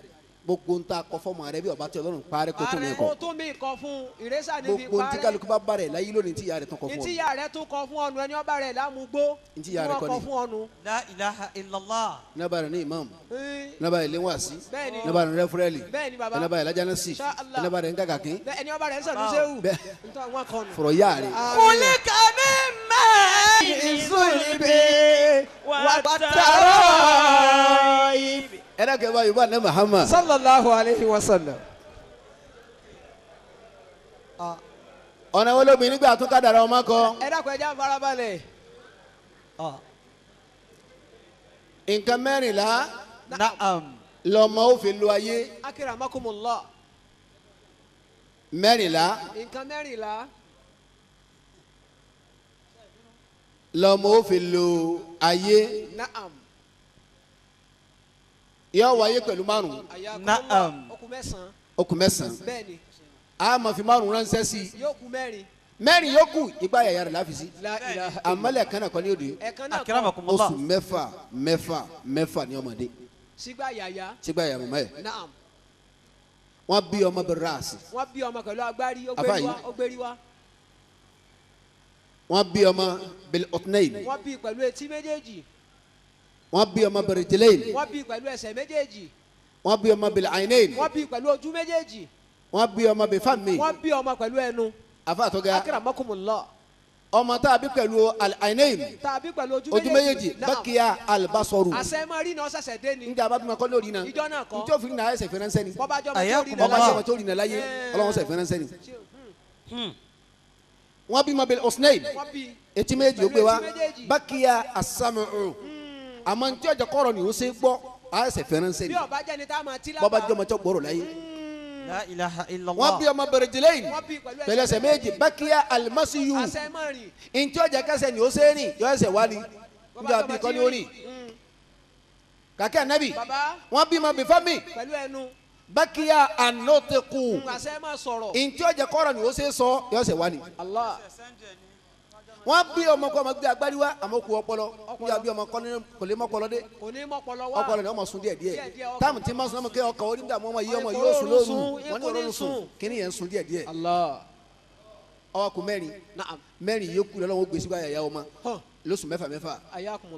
gbogbo ń ta kọ fọmọ rẹ bí ọba tí Ọlọ́run parẹ́ kó tún mi kọ. Kó tún mi kọ fún ìrẹ́sà ní fi parẹ́. Gbogbo ntí kálukú bá bá rẹ̀ láyé lónìí tí ìyá rẹ̀ tún kọ fún ọ. Ntí ìyá rẹ̀ tún kọ fún ọnu ẹni ọba rẹ̀ lámúgbó. Ntí ìyá rẹ̀ kọ ni. Fún ọnu. La ilaha illallah. Naba rẹ̀ ní imam. Naba rẹ̀ léwàsí. Naba rẹ̀ rẹ́fúrẹ́lì. Naba rẹ̀ lajanasi. Naba rẹ̀ nkàkàkín. Ẹni ọba rẹ̀ nsàdúnṣẹ́wù. Fọ̀rọ̀ yá rẹ̀. Khuliqa mimma sulbi wat-taraib. Ẹ kẹ́ bá Yorùbá ní Muhammad. Sallallahu alayhi wa sallam. Ọ̀nà wo lóbìnrin gbà tún kádàrá ọmọ kọ. Ẹ dákun ẹ jẹ́ farabalẹ̀. Nǹkan mẹ́rìnlá. Na'am. Lọ́mọ ó fi lo ayé. Akramakumullah. Mẹ́rìnlá. Nǹkan mẹ́rìnlá. Lọ́mọ ó fi lo ayé. Na'am. Yóò wáyé pẹ̀lú márùn-ún. Na'am. Ó kù mẹ́sàn-án. Ó kù mẹ́sàn-án. Bẹ́ẹ̀ni. A máa fi márùn-ún ránṣẹ́ sí i. Yóò kù mẹ́rin. Mẹ́rin yóò kù ìgbà yàyà rẹ̀ láfi sí. Àmọ́lẹ̀ kan náà kọ́ ní òde. Akramakumullah. Oṣù mẹ́fà mẹ́fà mẹ́fà ní ọmọdé. Sígbà yàyà. Sígbà yàyà màmá yẹ. Naam. Wọ́n bí ọmọ bẹ̀rẹ̀ ráàsì. Wọ́n bí ọmọ pẹ̀lú agbárí ó gbérí wá. Wọ́n bí ọmọ bil utnayn. Wọ́n bí pẹ̀lú etí méjèèjì. Wọ́n bí ọmọ bẹ̀rẹ̀jẹ̀lẹ́yìn. Wọ́n bí pẹ̀lú ẹsẹ̀ méjèèjì. Wọ́n bí ọmọ bẹ̀rẹ̀ àìnẹ́yìn. Wọ́n bí pẹ̀lú ojú méjèèjì. Wọ́n bí ọmọ bẹ̀ fámi. Wọ́n bí ọmọ pẹ̀lú ẹnu. Àfa àtọ́gá. Akramakumullah. Ọmọ tá a bí pẹ̀lú àìnẹ́yìn. Tá a bí pẹ̀lú ojú méjèèjì. Bákíyà albasoru. Àṣẹ máa rí náà ṣẹ̀ṣẹ̀ dé ni. Njẹ́ abábímọ kọ́ lórí náà. Ìjọ náà kọ́. Njẹ́ òfin náà ẹsẹ̀ fẹ́ránṣẹ́ ni. Bọ́bájọ́ ọmọ tó rí náà láyé Ọlọ́run ṣẹ̀ fẹ́ránṣẹ́ ni. Wọ́n bí mabel osnain. Etí méjì ó gbé wa. Bákíyà asamu'u. Àmọ́ ntí ọjà kọ́rọ̀ ni ó ṣe gbọ́ ẹsẹ̀ fẹ́ránṣẹ́ ni. Bí ọba jẹ́ ni tá a máa tí lábàá. Bọ́bájọ́ ọmọ tó gbọ́rọ̀ láyé. La ilaha illallah. Wọ́n bí ọmọ bẹ̀rẹ̀jẹ̀lẹ́yìn pẹ̀lú ẹsẹ̀ méjì. Bákíyà alimasiyu. Ntí ọjà kẹsẹ̀ ni ó ṣe rìn yọ ẹsẹ̀ wá ni. Njẹ́ àbí kọ́ ni ó rìn. Kàkẹ́ ànábì. Wọ́n bí ọmọ bífámì. Bákíyà anọ́tẹ̀kù. Ntí ọjà kọ́rọ̀ ni ó ṣe sọ yọ ẹsẹ̀ wá ni. Wọ́n bí ọmọ kọ́ ọmọ gbé agbárí wá àmọ́ kú ọpọlọ. Njẹ́ àbí ọmọ kò lè mọ́pọlọ dé. Ọpọlọ ni ọmọ sun díẹ̀ díẹ̀. Táàmù tí ma sun ọmọ kí ọkọ̀ orí dààmú ọmọ yìí ọmọ yóò sùn lóru. Wọ́n ní òórùn sùn kíní yẹn ń sun díẹ̀ díẹ̀. Ọwọ́ kù mẹ́rin. Mẹ́rin yòókù lọ́wọ́ gbèsè bá yàyà ọmọ lóṣù mẹ́fà mẹ́fà.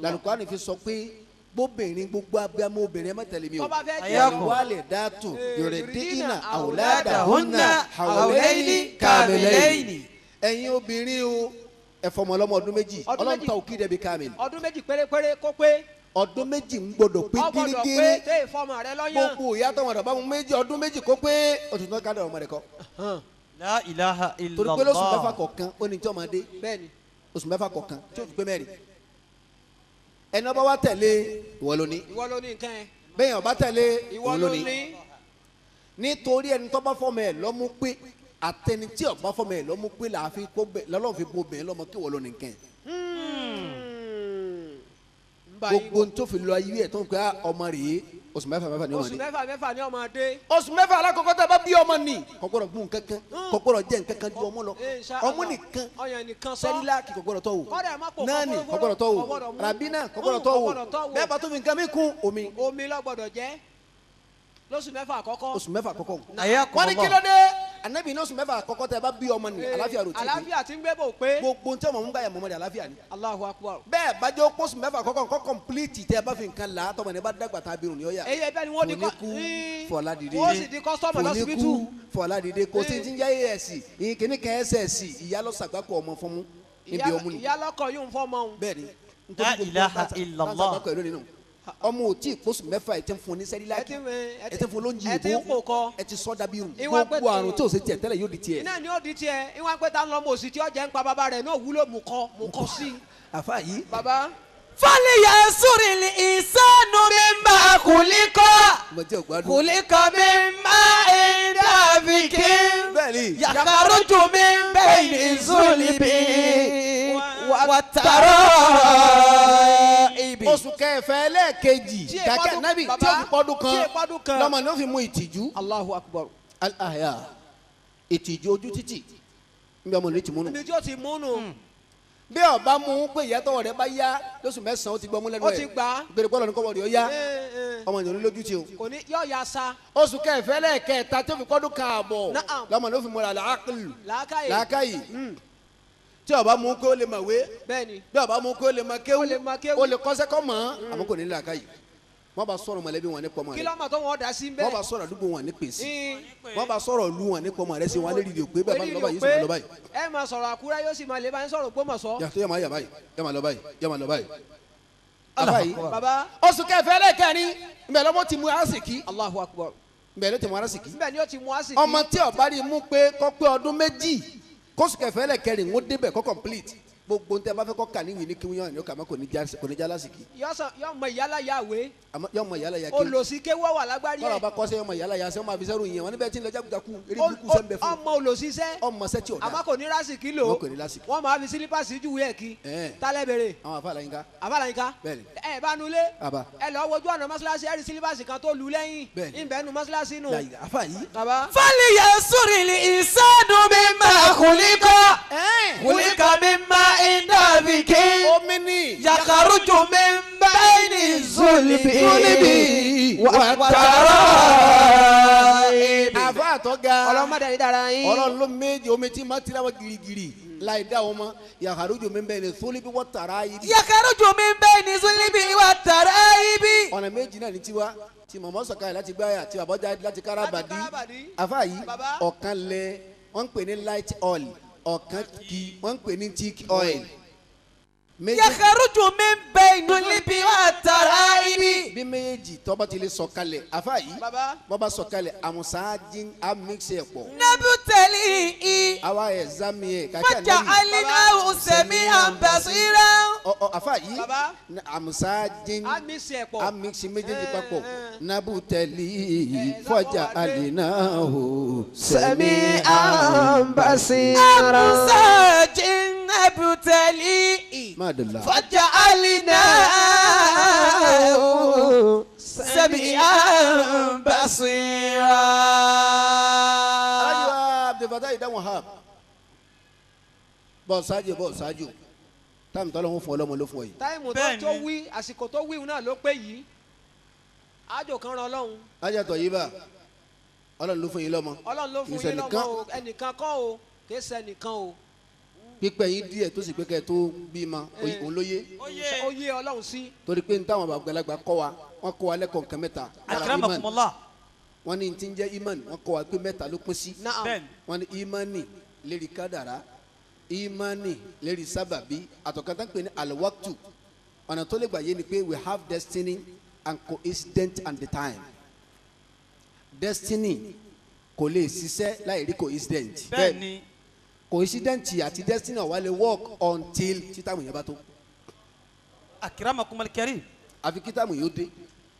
Làlùkùránì fi sọ pé gbóbìnrin gbogbo abiyamọ obìnrin ẹ má tẹ̀lé mi o. Wàlẹ̀ dàtú yòrèdínà àwòládàhùnà hàwùlẹ́yìnì kàmìlẹ́yìnì. Ẹ̀yin obìnrin o ẹ fọmọ ọlọ́mọ ọdún méjì Ọlọ́run ta òkì dẹbi kamil. Ọdún méjì pérépéré kó pé. Ọdún méjì ń gbọ́dọ̀ pé gírígírí. Gbogbo ìyá tó wọn dàbá mu méjì ọdún méjì kó pé òtútù ká dọ̀rọ̀ ọmọ rẹ kọ. La ilaha illallah. Torí pé lóṣù mẹ́fà kọ̀ọ̀kan ó ní tí ọmọ dé. Bẹ́ẹ̀ni. Oṣù mẹ́fà kọ̀ọ̀kan tí ó fi pé mẹ́rin. Ẹni ọba wa tẹ̀lé ìwọ ló ní. Ìwọ ló ní nǹkan ẹ. Bẹ́ẹ̀ ọba tẹ̀lé ìwọ ló ní. Nítorí ẹni tó bá fọmọ ẹ lọ́mú pé àtẹni tí ọba fọmọ ẹ lọ́mú pé làáfi kó bẹ lọ́lọ́run fi bo bẹ́ẹ̀ lọ́mọ kí wọ́n lọ nìkan. Gbogbo tó fi lọ ayé ẹ̀ tó ń pẹ́ ọmọ rèé oṣù mẹ́fà mẹ́fà ni ọmọ dé. Oṣù mẹ́fà mẹ́fà ni ọmọ dé. Oṣù mẹ́fà alákọ̀ọ́kọ́ tá a bá bí ọmọ nì. Kò gbọ́dọ̀ gún kankan kò gbọ́dọ̀ jẹ nkankan ju ọmọ lọ. Ọmọ nìkan sẹ́ríláàkì kò gbọ́dọ̀ tọ́ wò. Náàni kò gbọ́dọ̀ tọ́ wò. Ràbínà kò gbọ́dọ̀ tọ́ wò. Bẹ́ẹ̀ bá tó fi nǹkan mi kún omi. Omi ló gbọ́dọ̀ jẹ lóṣù mẹ́fà àkọ́kọ́. Oṣù mẹ́fà àkọ́kọ́. Wọ́n ní kí ló dé? Ànábì ní oṣù mẹ́fà àkọ́kọ́ tẹ́ bá bí ọmọ ni àlàáfíà rò tí. Àlàáfíà tí ń gbé bò pé. Gbogbo tí ọmọ ń gbà yà mọ́mọ́dé àlàáfíà ni. Allahu Akbar. Bẹ́ẹ̀ bá jẹ́ oṣù mẹ́fà àkọ́kọ́ nǹkan kọ̀m̀plìtì tẹ́ bá fi nǹkan là á tọmọ ní bá dàgbà tá a bí irun ni ó yà. Eyín ẹbẹ ni wọ́n di kọ́ fọládìde wọ́n sì di kọ́sítọ́mù lọ́sibítù. Fọládìde kò sí ti ń jẹ́ as ìkíní kan ss ìyá lọ sàgbákò ọmọ fún mu níbi ọmú ni. Ìyá lọ́kọ̀ yóò ń fọ́ ọmọ òun. Bẹ́ẹ̀ni. La ilaha illallah. Ọmọ ò tí ì kóṣù mẹ́fà ẹ̀ ti ń fún ní sẹ́ríláàkì ẹ̀ ti ń fún lóúnjẹ ìbò ẹ̀ ti sọ́ dàbí irun gbogbo àrùn tí ò ṣe tiẹ̀ tẹ́lẹ̀ yóò di tiẹ̀. Iná ni ó di tiẹ̀ ìwọ̀n pé ta ń lọ mọ̀ òsì tí ó jẹ́ ń pa bàbá rẹ̀ náà wúlò mú kọ́ sí. Àfa yìí. Bàbá. Fàlìyà sùrìlì ìsánú mi máa kùlíkọ́ kùlíkọ́ mi máa ń dàbíkí yàkàrújù mi bẹ́ẹ̀ ní zùlìbí wàtàrọ̀ ibi. Oṣù kẹfẹ lẹ́ẹ̀kejì kàkẹ́ nábì tí ó fi pọ́dún kan lọ́mọ ní ó fi mú ìtìjú. Allahu Akbar. Al-ahya ìtìjú ojú títì níbi ọmọ ní ti múnu. Níbi tí ó ti múnu. Bí ọba mú un pé ìyá tọwọ́ rẹ̀ bá yá lóṣù mẹ́sàn-án ó ti gbọ́ mú lẹ́nu ẹ̀. Ó ti gbà á. Gbèrè bọ́ọ̀lù ní kọ́wọ́ rẹ̀ ó yá. Ọmọ ìyọ̀nù lójú tí o. Kò ní yọ ya sa. Oṣù kẹfẹ lẹ́ẹ̀kẹta tí ó fi pọ́dún kan àbọ̀ lọ́mọ ní ó fi múra làákàyè. Làákàyè. Tí ọba mú kó lè mọ̀wé. Bẹ́ẹ̀ni. Bí ọba mú kó lè mọ kéwú. Ó lè kọ́sẹ́ kọ́ mọ̀ àmọ́ kò ní làákàyè. Wọ́n bá sọ̀rọ̀ mọ̀lẹ́bí wọn ní pọ̀mọ́ rẹ̀. Kí lọ́mọ tó wọn dà sí bẹ́ẹ̀. Wọ́n bá sọ̀rọ̀ àdúgbò wọn ní pèsè. Wọ́n bá sọ̀rọ̀ ìlú wọn ní pọ̀mọ́ rẹ̀ sí wọn lérí òpé bẹ́ẹ̀ bá lọ báyìí yóò sì máa lọ báyìí. Ẹ máa sọ̀rọ̀ Àkúrẹ́ yóò sì máa lè bá ń sọ̀rọ̀ Ògbómọ̀ṣọ́. Yàtọ̀ yà máa yà báyìí yà máa lọ báyìí yà máa lọ báyìí. Àbá yìí. Bàbá. Oṣù kẹfẹ́ lẹ́kẹ̀rin ìbẹ̀ lọ́mọ ti mú àsìkí. Allahu Akbar. Ìbẹ̀ ló ti mú àsìkí. Ìbẹ̀ ni ó ti mú àsìkí. Ọmọ tí ó bá rí mú pé kó pé ọdún méjì kóṣù kẹfẹ́ lẹ́kẹ̀rin ó débẹ̀ kó complete gbogbo ntẹ bá fẹ́ kọ́ kà ní ìwé ní kí wọ́n yàn kà má kò ní já lásìkí. Yọ mọ ìyálà ya wé. Yọ mọ ìyálà ya kí. Olòsí kéwọ́ wà lágbárí ẹ̀. Kọ́lá bá kọ́sẹ́ yọ mọ ìyálà ya sẹ́ wọ́n máa fi sẹ́rù yẹn wọ́n níbẹ̀ tí ń lọ jákujàku eré burúkú sẹ́ ń bẹ fún. Ọmọ olòsí sẹ́. Ọmọ sẹ́ tí ò da. Àmọ́ kò ní lásìkí lò. Wọ́n kò ní lásìkí. Wọ́n máa fi sílípàsì júwe ẹ̀ kí. Tálẹ̀ bèrè. Àwọn àfa àlàyinká. Àfa àlàyinká. Bẹ́ẹ̀ni. Ẹ bá nulẹ̀. Àbá. Ẹ lọ wojú ọ̀nà mọ́sálásí ẹ rí sílípàsì kan tó lu lẹ́yìn. Bẹ́ẹ̀ni. Ìbẹ́ nu mọ́sálásí nù. Àfa yìí. Bàbá. Fàlìyà sùrìlì ìsánú mi máa kùlíkọ́ kùlíkọ́ mi máa ń dàbíkí. Omi ni. Yàkàrújù mi bẹ́ẹ̀ ní zùlìbí wàtàrọ̀ ibi. Àfa àtọ́gà. ga. Ọlọ́mọdé ní dára yín. Ọlọ́run ló méje omi tí ma tira wa girigiri láì dá wọn mọ́ yàkàrújò mi bẹ́ẹ̀ ni sólíbi wọ́n tàrá yìí. Yàkàrújò mi bẹ́ẹ̀ ni sólíbi wọ́n tàrá yìí. Ọ̀nà méjì náà ní tiwa tí mọ̀mọ́ sọ̀kalẹ̀ láti gbáyà tí bàbá jáde láti kárabàdí àfa yìí ọ̀kan lẹ wọ́n ń pè ní light oil ọ̀kan kì wọ́n ń pè ní thick oil. Yàkàrújò mi bẹ́ẹ̀ ni sólíbi wọ́n tàrá yìí. Bí méjì tọ́ba ti lè sọ̀kalẹ̀ àfa yìí bọ́ba sọ̀kalẹ̀ àmùsáájín á mix ẹ̀ pọ̀. Nabutali i. Àwa ẹ̀ zami ẹ̀ kàkí ànábì. Fọjà alinahu sẹ̀mí àǹbàṣírà. Ọ àfa yìí àmùsáájín á mix ẹ̀ pọ̀. Á mix méjèèjì papọ̀. Nabutali fọjà alinahu sẹ̀mí àǹbàṣírà. Àmùsáájín nabutali i. Má dùn la. Fọjà alinahu sẹ̀mí àǹbàṣírà. Alájọ Abdulfatah ìdáhùn ha bọ́ ṣáájú bọ́ ṣáájú táàmù tọ́lọ́ ń fún ọlọ́mọ ló fún ọ yìí. Táìmù tó wí àsìkò tó wíwù náà ló pé yìí ájò kan ran Ọlọ́run. Ájò tọ̀ yìí bá Ọlọ́run ló fún yín lọ́mọ. Ọlọ́run ló fún yín lọ́mọ o ẹnìkan kọ́ o kì í ṣe ẹnìkan o. Pípẹ́ yín díẹ̀ tó sì pé kẹ́ ẹ tó bímọ òun ló yé. Ó yé Ọlọ́run sí. Torí pé n táwọn àgbàlagbà kọ́ wa wọ́n kọ́ wa lẹ́kọ̀ọ́ nǹkan mẹ́ta. Akramakumullah. Wọ́n ní tí ń jẹ́ imani wọ́n kọ́ wa pé mẹ́ta ló pín sí. Wọ́n ní imani lérí kádàrá imani lérí sábàbí àtọ̀kátà ń pè ní alwaktu. Ọ̀nà tó lè gbà yé ni pé we have destiny and coincidence and the time. Destiny kò lè ṣiṣẹ́ láì rí coincidence. Bẹ́ẹ̀ni. Coincidence àti destiny wà lè work until títàmù yẹn bá tó. Akramakumul karim. Àfi kítàmù yóò dé.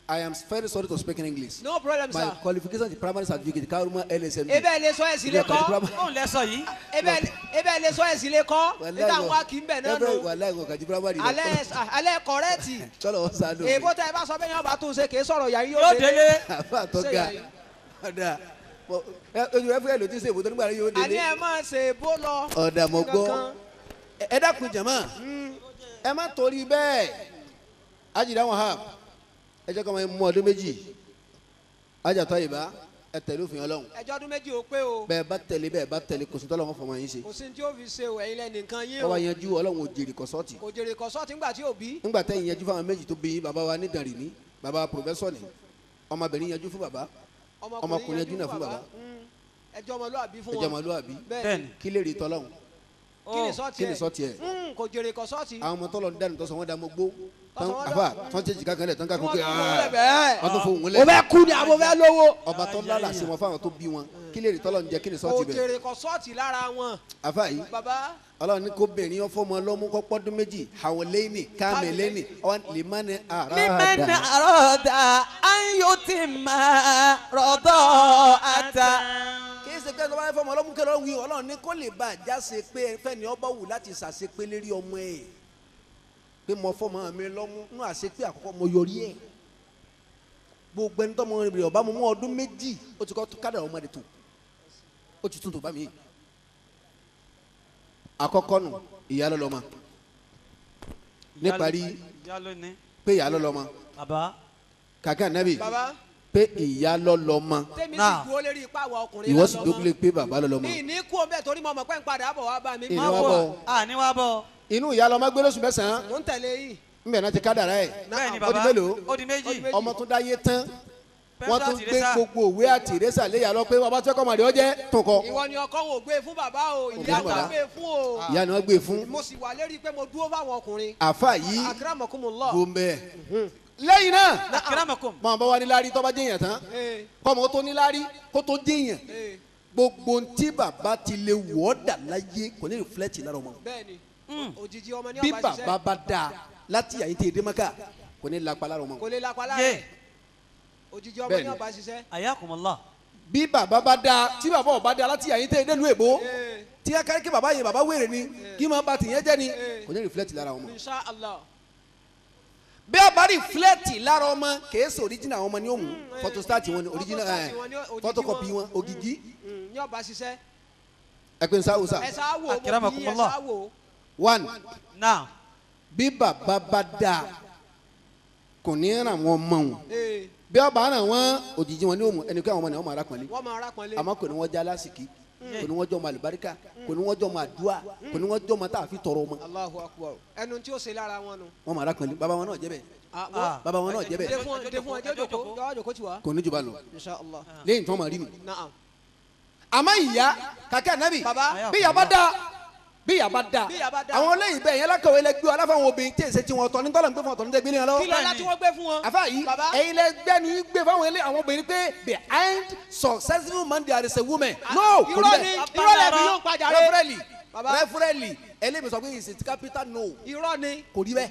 I am very sorry to speak in English. No problem, sir. My qualification is primary certificate, Karuma LSM. Ebe le sọ ẹ̀sìn lè kọ́. Òun lẹ sọ yìí. Ebe le sọ ẹ̀sìn lè kọ́. Nígbà wọn kì í bẹ̀ náà nù. Wàláhì kò kàjí primary. Alẹ́ kọ̀rẹ́ẹ̀tì. Tọ́lọ̀ wọ́n sá lóore. Èbó tẹ ẹ bá sọ bẹ́ẹ̀ ni wọ́n bá tún ṣe kì í sọ̀rọ̀ yàrá yóò délé. Àfa tó ga. Ọ̀dà ojú rẹ fúyẹ́ ló ti ṣe èbó tó nígbà yóò délé. Àní ẹ máa ṣe èbó lọ. Ọ̀dà mo gbọ́. Ẹ dákun jàmá. Ẹ má torí bẹ́ẹ̀. Ajídá wọn ha. Ẹ jẹ́ kọ́ máa mú ọdún méjì ajatọ́ yìí bá ẹ tẹ̀lé òfin Ọlọ́run. Ẹjọ́ ọdún méjì ó pé o. Bẹ́ẹ̀ bá tẹ̀lé bẹ́ẹ̀ bá tẹ̀lé kò sí tọ́lọ́run fọmọ yín ṣe. Kò sí tí ó fi ṣe o ẹ̀yin lẹ́nìkan yín o. Kọ́ wa yanjú Ọlọ́run ò jèrè kọ́sọ́ọ̀tì. Kò jèrè kọ́sọ́ọ̀tì ńgbà tí ò bí. Ńgbà tẹ́ ìyanjú fáwọn méjì tó bí yín bàbá wa ní Dànrè ní bàbá pòfẹ́sọ̀ ni ọmọbìnrin yanjú fún bàbá ọmọkùnrin yanjú náà fún bàbá. Ẹjọ́ ọmọlúàbí fún wọn. Ẹjọ́ ọmọlúàbí. Bẹ́ẹ̀ni. Kí lè rí tọ́lọ́run. Kí ni sọ́ọ̀tì ẹ̀? Kò jèrè kọ́sọ́ọ̀tì. Àwọn ọmọ tọ́lọ́ ń dànù tọ́sọ̀ wọn dà mọ́ gbó afa tọ́n tẹ́ jìkà kan lẹ̀ tọ́n ká kó pé wọ́n tó fún òun lẹ̀. O bẹ kú ni àbò fẹ́ lówó. Ọba tó lálà sí wọn fáwọn tó bí wọn kí lè rí tọ́lọ̀ ń jẹ kí ni sọ́ọ̀tì bẹ̀. Kò jèrè kọ sọ́ọ̀tì lára wọn. Afa yìí Ọlọ́run ní kó bìnrin yẹn fọmọ lọ́mú kọ́ pọ́dún méjì hawlẹ́ni kámẹ́lẹ́ni limani arada. Limani arada ayutima rọdọ ata. Kì í ṣe pé ọba fọmọ lọ́mú kẹlẹ́ wí Ọlọ́run ní kó lè bá a jáse pé fẹ́ni ọba wù láti ṣàṣepé lérí ọmọ ẹ̀ pé mo fọmọ mi lọ́mú nú àṣepé àkọ́kọ́ mo yọrí ẹ̀ gbogbo ẹni tọ́mọ rẹ̀ ọba mo mú ọdún méjì ó ti kọ́ kádà ọmọ rẹ̀ tó ó ti tún tó bá mi. Àkọ́kọ́ nù ìyá lọ́lọ́mọ níparí pé ìyá lọ́lọ́mọ kàkà nábì pé ìyá lọ́lọ́mọ tèmi sì dúró lérí ipá àwọn ọkùnrin ìwọ sì dúró pé bàbá lọ́lọ́mọ. Mi ní kú omi ẹ̀ torí mo mọ̀ pé ń padà bọ̀ wá bá mi. Ìní wá bọ̀ àní wá bọ̀. Inú ìyá lọ́mọ gbé lóṣù mẹ́sàn-án. Mo ń tẹ̀lé yìí. Nbẹ̀ náà ti kádàrá ẹ̀. Bẹ́ẹ̀ni ó di bàbá mélòó? Ó di méjì. Ọmọ tó dáyé tán wọ́n tún gbé gbogbo òwe àti ìrẹsà léyà lọ pé bàbá tó kọ́ màdé ọjẹ́ tó kọ. Ìwọ ni ọkọ wọn ò gbé fún bàbá o ìyá wọn gbé fún o. Ìyá ni wọ́n gbé fún. Mo sì wà lérí pé mo dúró fáwọn ọkùnrin. Àfa yìí akramakumullah. Gombe. Lẹ́yìn náà akramakum. Mọ̀ bá wa níláárí tó bá jẹ́yàn tán kọ́mọ tó níláárí kó tó jẹ́yàn gbogbo ntí bàbá ti lè wọ́ dà láyé kò ní rìflẹ́tì lára ọmọ. Bẹ́ẹ̀ni òjijì ọmọ ní bí ọba ṣiṣẹ́. Bí bàbá bá dáa láti àyè tí èdè maka kò ní lapa lára ọmọ. Kò lè lapa lára ẹ̀ òjijì ọmọ ní ọba ṣiṣẹ́. Ayakumullah. Bí bàbá bá dáa tí bàbá ò bá dáa láti àyè tí èdè lu èbó tí a kárí kí bàbá yẹn bàbá wèrè ni kí máa ba tìyẹn jẹ́ ni kò ní rìflẹ́tì lára ọmọ. Insha Allah. Bí a bá rìflẹ́tì lára ọmọ kìí ṣe original ọmọ ni ó mú photostat wọn ni original photocopy wọn ògìgí. Ní ọba ṣiṣẹ́. Ẹ pé n sáwò sá. Ẹ sáwò mo bí ẹ sáwò. One. Now. Bí bàbá bá dáa kò ní ràn wọ́n mọ́ wọn. Bí ọba náà wọn òjijì wọn ní òmù ẹni pé àwọn ọmọ náà wọn máa rápọnlé. Wọ́n máa rápọnlé. Àmọ́ kò ní wọ́n já lásìkí, kò ní wọ́n jọ ọmọ àlùbáríkà, kò ní wọ́n jọ ọmọ àdúrà, kò ní wọ́n jọ ọmọ tá a fi tọrọ ọmọ. Allahu Akbar. Ẹnu tí ó ṣe lára wọn nu. Wọ́n máa rápọnlé. Bàbá wọn náà jẹ́ bẹ́ẹ̀. Bàbá wọn náà jẹ́ bẹ́ẹ̀. Dé fún ọ, jẹ́ jòkó tiwa. Kò ní jù bá lọ. Insha Allah. Lẹ́yìn tí wọ́n máa rí nu. Naam. Àmọ́ ìyá kàkẹ́ ànábì bí ìyá bá dáa bí ìyá bá dáa àwọn olóyìn bẹ́ẹ̀ yẹn lákọ̀wé lẹ gbé aláfàwọn obìnrin tí èsè tí wọn tọ́ ní tọ́lọ̀ ń gbé fún ọ̀tọ̀ ní tẹ́ gbélé wọn lọ́wọ́. Kí lọ́lá tí wọ́n gbé fún wọn. Àfa yìí ẹ̀yin lẹ gbẹ́nu gbé fáwọn ilé àwọn obìnrin pé behind successful man there is a woman. No kò ní bẹ́ẹ̀. Irọ́ lẹ̀bi yóò padà rẹ. Rẹ́fúrẹ́lì rẹ́fúrẹ́lì ẹlẹ́mi sọ pé is it capital no. Irọ́ ni. Kò rí bẹ́ẹ̀.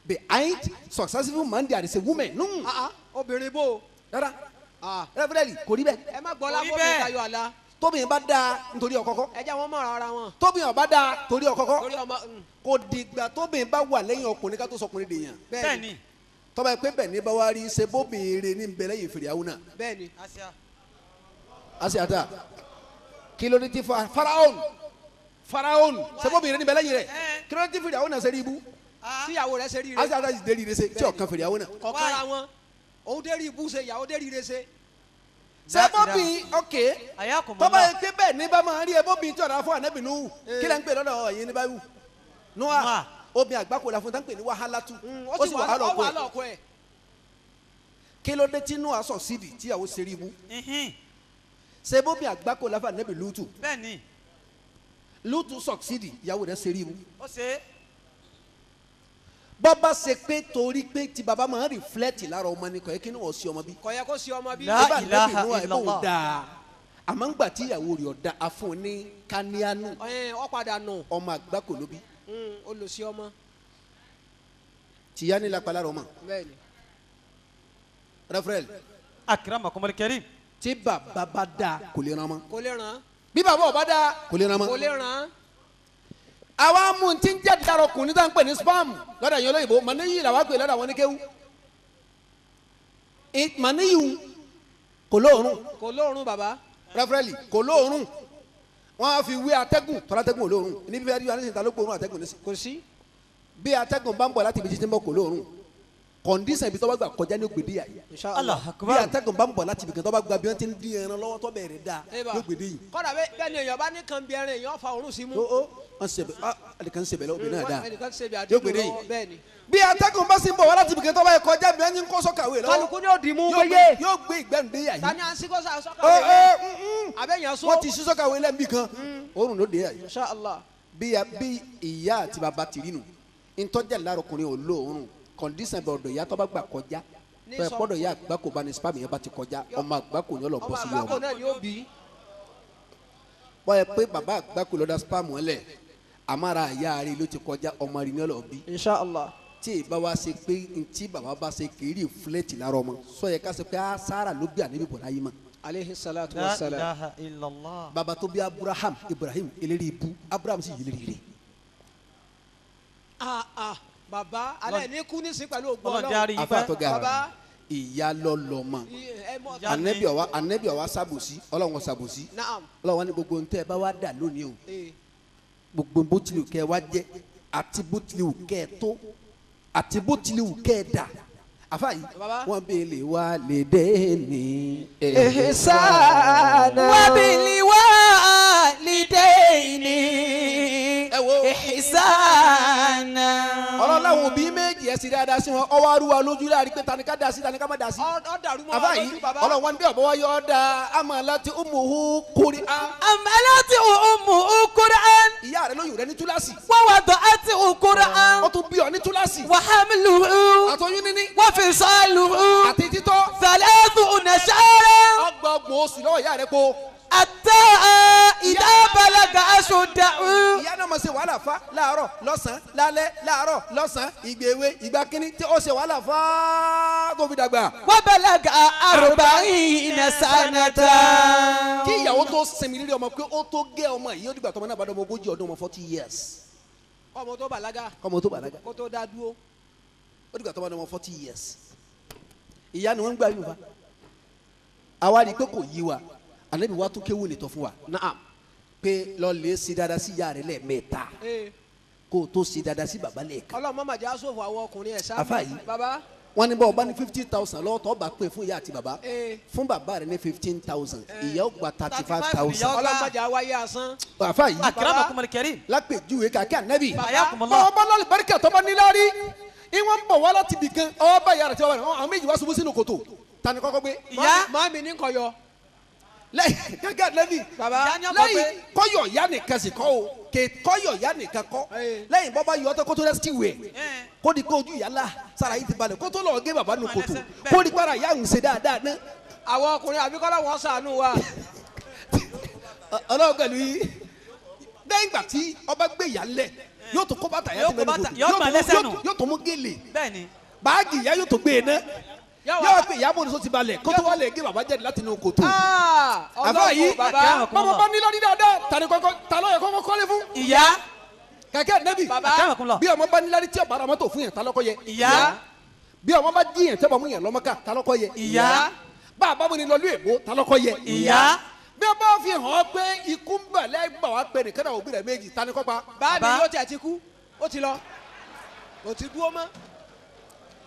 Behind successful man there is a woman. No. Obìnrin bò. Rárá rẹ́fúrẹ́lì kò rí bẹ́ẹ̀. Ẹ má gbọ́ lábọ́ mi tayọ àlá. Tóbìnrin bá dáa nítorí ọkọkọ. Ẹ jẹ́ wọn mọ̀ra ara wọn. Tóbìnrin bá dáa torí ọkọkọ. Kò dìgbà tóbìnrin bá wà lẹ́yìn ọkùnrin ká tó sọkùnrin dèèyàn. Bẹ́ẹ̀ni. Tọ́ba ẹ pé bẹ́ẹ̀ ni bá wá rí ṣe bóbìnrin ní bẹ lẹ́yìn Fìrìhàwùnà náà. Bẹ́ẹ̀ni. Asiata kí ló dé tí Faraon Faraon ṣe bóbìnrin ní bẹ lẹ́yìn rẹ̀ kí ló dé tí Fìrìhàwùnà ṣe rí ibú. Tíyàwó rẹ̀ ṣe rí ire. Asiata sì dé rí ire ṣe tí ọ̀kan Fìrìhàwùnà náà. Kọ̀ọ̀kan wọn òun dé rí ibú ṣe ìyàwó dé rí ire ṣe. Sẹ́bọ̀bì ok tọ́ba yẹn pé bẹ́ẹ̀ ní bá máa rí ẹbọ̀bì tí ọ̀rọ̀ fún ànábì Nuhu kí lẹ́ ń pè lọ́dọ̀ ẹ̀yin ní báyìí Noah obìnrin àgbákò la fún tá ń pè ní wàhálà tú ó sì wàhálà ọkọ ẹ̀ kí ló dé tí Noah sọ sídì tíyàwó ṣe rí ibú sẹ́bọ̀bì àgbákò la fún ànábì Lútù Lútù sọ sídì ìyàwó rẹ̀ ṣe rí ibú bọ́ba ṣe pé torí pé tí baba máa ń rìflẹ́tì lára ọmọ ni kò yẹ kí ni wọ́n sí ọmọ bí. Kò yẹ kó sí ọmọ bí. La ilaha illallah. Àmọ́ ńgbà tí ìyàwó rẹ̀ ọ̀dà afún ní káníánù. Ó padà nù. Ọmọ àgbákò ló bí. Ó lò sí ọmọ. Tìyá ní lápá lára ọmọ. Bẹ́ẹ̀ni. Rẹ́fúrẹ́lì. Akramakumul karim. Tí bàbá bá dáa kò lè ràn ọmọ. Kò lè ràn. Bí bàbá ò bá dáa kò lè ràn ọmọ. Kò lè ràn. Àwa mú tí ń jáde lára ọkùnrin tá ń pè ní spam lọ́dọ̀ yẹn olóyìnbó màníyì làwa pè lọ́dọ̀ àwọn oníkéwú màníyì kò lóòórùn. Kò lóòórùn bàbá. Rẹ́fúrẹ́lì kò lóòórùn wọ́n á fi wé atẹ́gùn tọ́lá atẹ́gùn olóòórùn níbi fẹ́ẹ́ rí wa nísìnyí ta ló gbóòórùn atẹ́gùn nísìnyí. Kò sí. Bí atẹ́gùn bá ń bọ̀ láti ibi títí ń bọ̀ kò lóòórùn kọ̀ǹdísàn ibi tó bá gbà kọjá ní ògbédè yà yìí. Bí atẹ́gùn bá ń bọ̀ láti ibi kan tó bá gba bí wọ́n ti ń dín ẹran lọ́wọ́ tó bẹ̀rẹ̀ dáa ní ògbédè yìí. Kọ́dà bẹ́ẹ̀ ni èèyàn bá ní kan bí ẹran èèyàn fa òórùn sí mú. Ó wọ́n ṣe ẹnìkan ṣe bẹ̀lẹ́ obìnrin náà dáa yóò gbédè yìí. Bí atẹ́gùn bá sì ń bọ̀ wá láti ibi kan tó bá yẹ kọjá bí wọ́n ti ń kó sọ́kàwé lọ́wọ́. Kálukú ni ó dì mú péye. Yóò gbé ìgbẹ́nu dé yà yìí. Tani à ń sí kó sọ́kàwé. Àbẹ̀yàn sọ. Wọ́n ti sí sọ́kàwé lẹ́ẹ̀mí kan òórùn ló dé yà yìí. Insha Allah. Bí ìyá àti bàbá tìrì nù ntọ́jà lárọkùnrin ò lóòórùn kọ̀ǹdísàn bẹ̀ ọ̀dọ̀ ìyá tó bá gbà kọjá tó ẹ pọ́dọ̀ ìyá àgbákò bá ní spam yẹn bá ti kọjá ọmọ àgbákò yẹn lọ bọ́ sí ọmọ àgbákò náà ni ó bí. Bọ́ ẹ pé bàbá àgbákò lọ́dà spam wọn lẹ̀ àmàrà ìyá rẹ̀ ló ti kọjá ọmọ rẹ̀ ní ọlọ́ bí. Insha Allah. Tí ì bá wa ṣe pé ntí bàbá bá ṣe kiri fúlẹ̀tì lára ọmọ sọ yẹ ká ṣe pé Sára ló bí ànábì bọ̀dá yìí mọ́. Aleyhi salatu wa salam. La ilaha illallah. Bàbá tó bí Abraham Ibrahim eléri ibu Abraham sì yìí lérí rẹ̀. Baba alẹ́ ní kú nísìn pẹ̀lú ògbó Ọlọ́run. Afa tó ga ìyá lọ́lọ́mọ anabi ọwa sabosi Ọlọ́run sabosi Ọlọ́run wa ní gbogbo ntẹ ẹ bá wa dà lónìí o gbogbo bó tilẹ̀ kẹ́ wa jẹ́ àti bó tilẹ̀ kẹ́ tó àti bó tilẹ̀ kẹ́ dà afa yìí wọ́n bẹ lè wá lè dé ní. Ihsana wọ́n bẹ lè wá lè dé ní. Ihsana. Ọlọ́run láwọn òbí méjì ẹ̀ sì dáadáa sí wọn ọwọ́ arúgbó lójú láàrin pé tani ká dá sí tani ká má dá sí. Àbá yìí Ọlọ́run wọn bí ọ̀bọ̀ wáyé ọ̀dà amalati umuhu qur'an. Amalati umuhu qur'an. Ìyá rẹ lóyún rẹ ní túláàsì. Wa wada'atuhu qur'an. Ó tún bí ọ ní túláàsì. Wa hamluhu. Àtọyún níní. Wa fisaluhu. Àti títọ́. Thalathuna shahran. Ọgbọ̀n oṣù lọ́wọ́ ìyá rẹ po. Ata ìdá balaga aṣọdàrú. Ìyá náà mọ̀ ṣe wàhálà fa láàárọ̀ lọ́sàn-án lálẹ́ láàárọ̀ lọ́sàn-án ìgbèwé ìgbà kínní tí ó ṣe wàhálà fa tó fi dàgbà. Wa balaga arba'ina sanata. Kí ìyàwó tó sinmi lílé ọmọ pé ó tó gé ọmọ yìí ó dìgbà tọmọ náà bá dọmọ ogójì ọdún ọmọ 40 years. Kọ́mọ tó bàlágà. Kọ́mọ tó bàlágà. Kó tó dá dúró. Ó dìgbà tọmọ náà 40 years. Ìyá ni wọ́n ń gbà yín fa. Àwa rí i pé kò yí wa. Anabi wa tún kéwù nìtọ́ fún wa. Naam. Pé lọ lè ṣe dáadáa sí ìyá rẹ lẹ́ẹ̀mẹ́ta. Kó o tó ṣe dáadáa sí bàbá lẹ́ẹ̀kan. Ọlọ́run má mà jẹ́ aṣòfò àwọn ọkùnrin ẹ̀ sá. Àfa yìí. Bàbá. Wọ́n ní bá ọba ní 50,000 lọ́wọ́ tó bá pè fún ìyá àti bàbá. Fún bàbá rẹ̀ ní 15,000. Ìyá ó gba 35,000. Ọlọ́mọdé àwáyé asán. Àfa yìí. Akramakumul karim. Lápèjúwe kàkẹ́ ànábì. Ayakumullah. Ọba lọ́lẹ̀ barika tó bá níláárí. Ìwọ̀n ń bọ̀ wá láti ibì kan. Ọba ìyá rẹ̀ tí wọ́n bá rẹ̀. Àwọn méjì wá ṣubú sínú kòtò. Ta ni kọ́kọ́ gbé? Ìyá. Màmí ní kọyọ. Lẹ́yìn kàkẹ́ ànábì. Lẹ́yìn kọ́yọ̀ ìyá nìkan sì kọ́ o. Kè kọ́yọ̀ ìyá nìkan kọ́. Lẹ́yìn bọ́ bá yọ ọ́ tó kó tó rescue ẹ̀. Kó di kó ojú ìyá la sára yìí ti balẹ̀ kó tó lọ gé bàbá nu kòtò. Kó di para ìyá ń ṣe dáadáa ná. Àwọn ọkùnrin àbíkọ́lá wọn ṣàánú wa. Ọlọ́run pẹ̀lú yìí. Lẹ́yìn ìgbà tí ọba gbé ìyá lẹ̀ yóò tó kó bàtà ìyá ti mẹ́nu kòtò. Yóò tó mú gèlè. Báàgì ìyá yóò tó gbé e ná. Yóò pé ìyá bòdì tó ti balẹ̀ kó tó wá lè gé bàbá jáde láti inú kòtò. Àbá yìí bàbá bá ní lórí dáadáa tani kọ́kọ́ ta ló yẹ kọ́kọ́ kọ́lé fún. Ìyá. Kàkẹ́ nẹ́bì. Bí ọmọ bá ní lórí tí ọba ara mọ́tò fún yẹn ta lọ́kọ́ yẹ. Ìyá. Bí ọmọ bá dín yẹn tí ọba mú yẹn lọ́mọ́ká ta lọ́kọ́ yẹ. Ìyá. Bá a bá mu ni lọ lú èbó ta lọ́kọ́ yẹ. Ìyá. Bí ọba fi hàn án pé ikú ń bà lẹ́gbà wá pé nìkan náà òbí rẹ̀ méjì ta ni kọ́ pa. Bá mi yóò tẹ̀ ti kú ó ti lọ kò ti dúró mọ́.